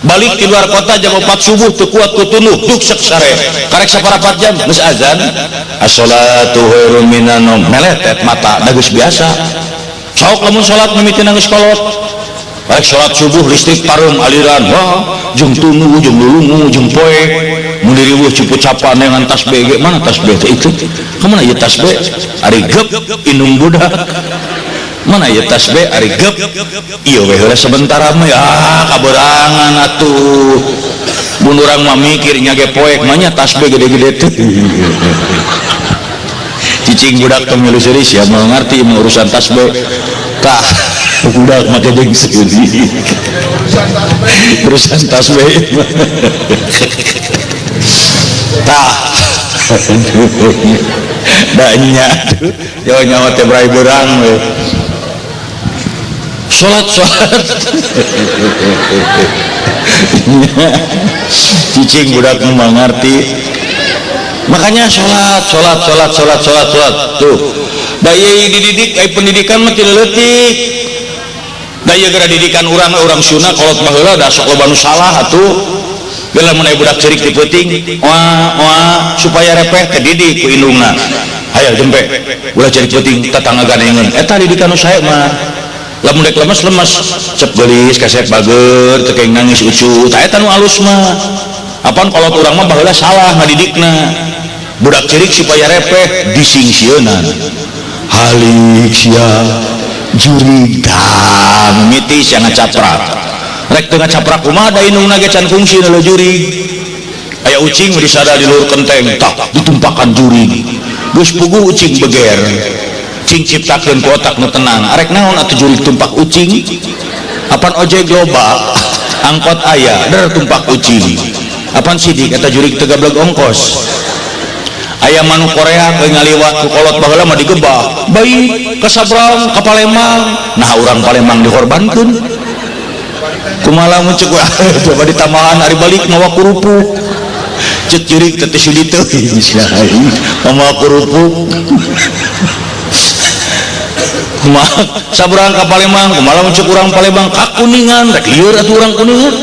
Balik di luar kota jam 4 subuh teu kuat ku tunduh duk sek sare. Karek saparapat jam geus azan. As-salatu khairum minan naum. Meletet mata da geus biasa. Sok lamun salat mimiti geus kolot. Karek salat subuh listrik pareum aliran. Wah, jeung tunduh jeung lulungu jeung poe. Mun diriweuh cipucapan dengan tasbih ge mana tasbih teh itu? Ka mana ieu tasbih? Ari gep indung budak. Mana ya tasbih ari gep ieu we heula sementara mah ya kaberangan atuh. Mun urang mah mikir nya ge poek mah nya tasbih gede-gede teh. Cicing budak teh milu seuri sia moal ngarti mah urusan tasbih. Tah budak mah jeung seuri. Urusan tasbih. Tah. Da nya atuh nyawa teh brai beurang we. Salat salat. Cicing budak mah ngarti. Makanya salat salat salat salat salat salat tuh. Da ieu dididik ai pendidikan mah ti leutik. Da ieu gara didikan urang urang sunah kolot baheula da sok loba nu salah atuh. Geus lamun aya budak ceurik ti peuting, oa oa supaya repeh teh didik ku indungna. Hayo jempe. Ulah ceurik peuting tatangga ganengeun. Eta didikan nu sae mah. Lamun dek lemes-lemes cep geulis kasep bager teu keng nangis ucu tah eta nu alus mah. Apan kolot urang mah baheula salah ngadidikna. Budak ceurik supaya repeh disingsieunan. Halik sia jurig tah mimiti sia ngacaprak. Rek teu ngacaprak kumaha da indungna ge can kungsi nu jurig. Aya ucing nu disada di luhur kenteng tah ditumpakan jurig. Geus puguh ucing beger. Cing ciptakeun ku otak nu tenang. Arek naon atuh jurig tumpak ucing? Apan ojek loba, angkot aya, der tumpak ucing. Apan sidik eta jurig teu gableg ongkos. Aya manuk Korea keur ngaliwat ku kolot baheula mah digebah. Baik ka Sabrang ka Palembang. Nah urang Palembang dikorbankeun. Kumaha lamun ceuk coba ditambahan ari balik mawa kerupuk. Ceuk jurig teh teu sudi teuing sia aing mawa kerupuk. Kumaha sabrang ka Palembang, kumaha lamun ceuk urang Palembang ka Kuningan, rek lieur atuh urang Kuningan.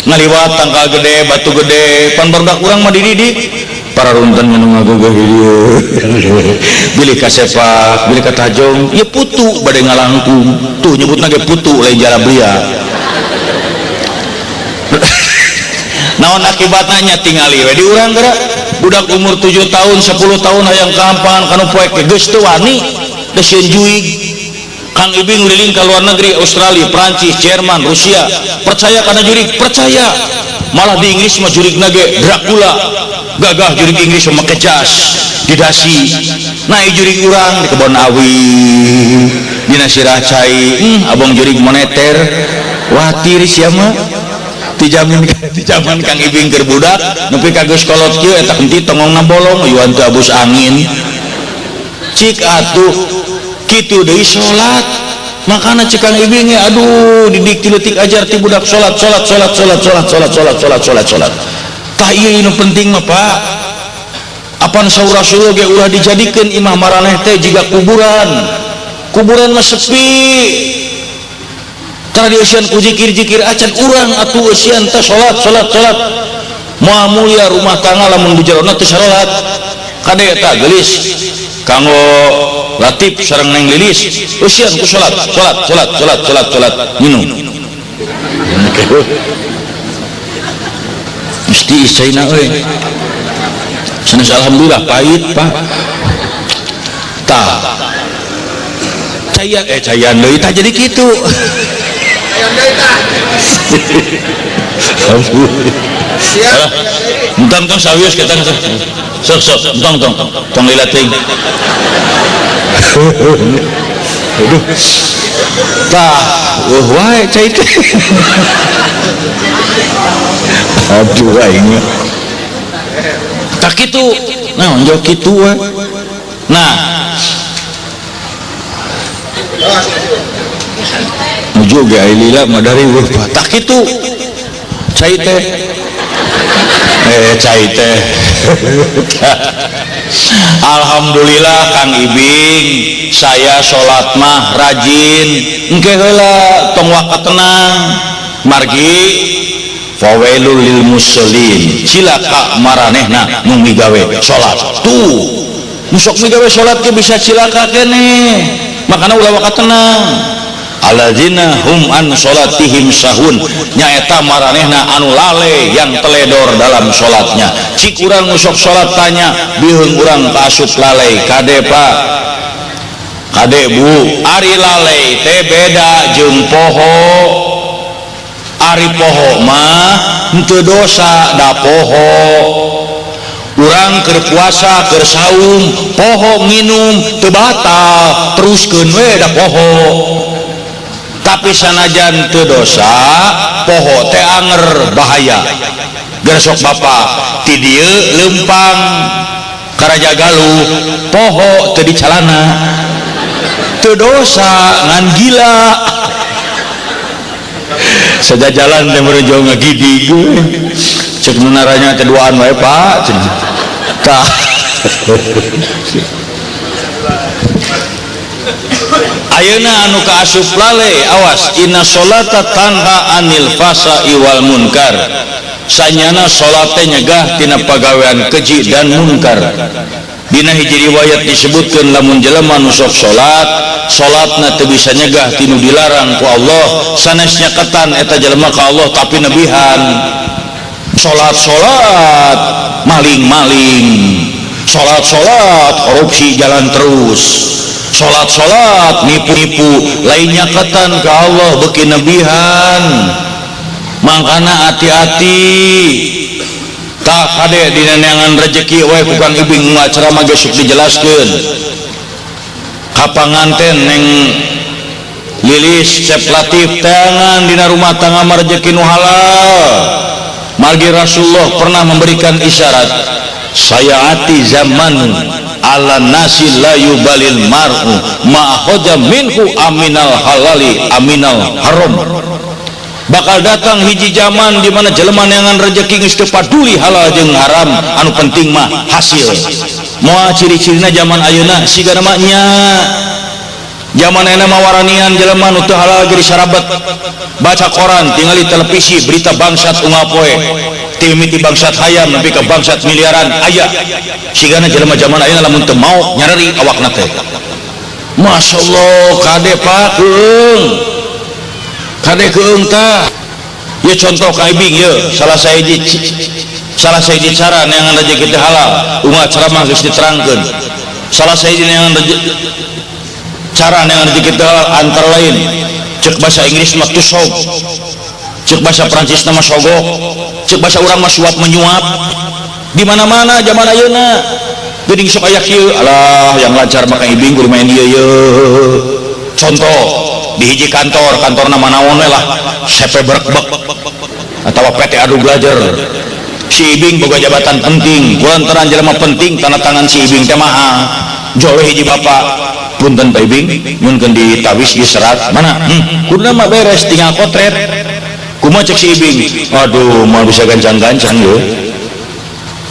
Ngaliwat tangkal gede, batu gede, pan barudak urang mah dididik. Para runten nu ngagogeh dieu. Bilih ka sepak, bilih ka tajong, ieu putu bade ngalangkung. Tuh nyebutna ge putu lain jalablia. Naon akibatna nya tingali we di urang geura. Budak umur 7 tahun, 10 tahun hayang ka ampangan kanu poek ge geus teu wani. Desieun juig. Kang Ibing ngeliling ke luar negeri, Australia, Prancis, Jerman, Rusia. Percaya karena jurig? Percaya. Malah di Inggris mah jurig nage Dracula. Gagah jurig Inggris mah make jas di dasi. Nah jurig urang di kebon awi, dina sirah cai, abong jurig moneter. Watir sia mah. Ti jaman Kang Ibing keur budak nepi ka geus kolot kieu eta henteu tongongna bolong eueuh teu abus angin. Cik atuh kitu deui salat. Makana cek Kang Ibing aduh didik ti leutik ajar ti budak salat salat salat salat salat salat salat salat salat salat. Tah ieu nu penting mah Pak. Apan saur Rasul ge ulah dijadikeun imah maraneh teh jiga kuburan. Kuburan mah sepi. Tara dieusian ku zikir-zikir acan urang atuh eusian teh salat salat salat. Moal mulia rumah tangga lamun di jerona teu salat. Kade eta geulis kanggo Latif sareng Neng Lilis eusian ku salat salat salat salat salat salat minum. Mesti icaina euy. Sanes alhamdulillah pahit Pak. Tah. Cayan cayan deui tah jadi kitu. Cayan deui tah. Siap. Entong tong sawios kita sok sok entong tong tong lila teuing. Aduh. Tah, eueuh wae cai teh. Aduh aing. Tah kitu. Naon jauh kitu we. Nah. Nuju ge ai lila mah dari eueuh tah kitu. Cai teh. Cai teh. Alhamdulillah Kang Ibing, saya salat mah rajin. Engke heula tong waka tenang. Margi fawailul lil musallin, cilaka maranehna nu migawe salat. Tuh, nu sok migawe salat ge bisa cilaka keneh. Makana ulah waka tenang. Alladzina hum an salatihim sahun, nyaeta maranehna anu lale yang teledor dalam salatnya. Cik urang nu sok salat tanya, bihung urang kaasup lalai. Kade Pak, kade Bu, ari lalai teh beda jeung poho. Ari poho mah henteu dosa da poho. Urang keur puasa keur saum poho nginum teu batal, teruskeun we da poho. Tapi sanajan teu dosa poho teh anger bahaya. Gersok bapak ti dieu leumpang ka Raja Galuh poho teu dicalana, teu dosa ngan gila. Sajajalan teh meureun jauh ngagidig cek nu naranya teh duaan wae Pak. Tah ayeuna anu kaasup lale awas, inna sholata tanha anil fasa wal munkar, sanyana salat teh nyegah tina pagawean keji dan munkar. Dina hiji riwayat disebutkeun lamun jelema nu sok salat, salatna teu bisa nyegah tinu dilarang ku Allah, sanes nyaketan eta jelema ka Allah tapi nebihan. Salat-salat maling-maling, salat-salat korupsi jalan terus, salat-salat nipu-nipu, lain nyaketan ka Allah beuki nebihan. Mangkana hati-hati. Tah kade dina neangan rejeki we ku Kang Ibing ceramah ge sok dijelaskeun. Ka panganten neng Lilis Cep Latif teangan dina rumah tangga mah rejeki nu halal. Margi Rasulullah pernah memberikan isyarat, sayaati zaman ala nasi la yubalil mar'u ma khoja minhu aminal halali aminal haram. Bakal datang hiji zaman di mana jelema neangan rejeki geus teu paduli halal jeung haram, anu penting mah hasil. Moal ciri-cirina zaman ayeuna siga mah nya. Zaman ayeuna mah waranian jelema nu teu halal ge disarabet. Baca koran, tingali televisi, berita bangsat unggal poe. Timiti bangsat hayam nepi ka bangsat miliaran aya. Sigana jelema zaman ayeuna lamun teu maok nyareri awakna teh. Masyaallah kade Pak keung. Kade keung tah. Ieu contoh ka Ibing ieu, salah sahiji cara neangan rejeki teh halal, unggal ceramah geus diterangkeun. Salah sahiji neangan rejeki cara neangan rejeki teh halal antara lain cek bahasa Inggris mah to sog, cek bahasa Prancis nama sogok, cek bahasa urang mah suap menyuap. Di mana-mana zaman ayeuna geuning sok aya kieu, alah yang lancar mah Kang Ibing kudu main ieu ye. Contoh di hiji kantor, kantorna manaon we lah, CP Berekbek atawa PT Adu Belajar. Si Ibing boga jabatan penting, kulantaran jelema penting tanda tangan si Ibing teh mahal. Joleh hiji bapak, punten Pak Ibing, nyunkeun ditawis diserat mana? Kuduna mah beres tinggal kotret. Kumaha cek si Ibing? Aduh, moal bisa gancang-gancang ye.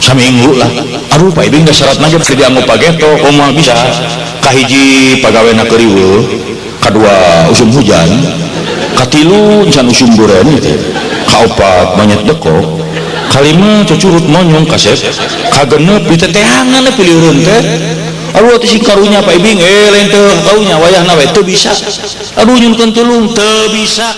Saminggu lah. Aduh Pak Ibing da seratna ge bade dianggo pageto, kumaha bisa? Kahiji pagawena keur riweuh, kadua usum hujan, katilu can usum duren teh, kaopat monyet dekok, kalima cucurut monyong kasep, kagenep diteteangan piliureun teh. Aduh teh sing karunya Pak Ibing, lain teu karunya wayahna we teu bisa. Aduh nyunkeun tulung teu bisa.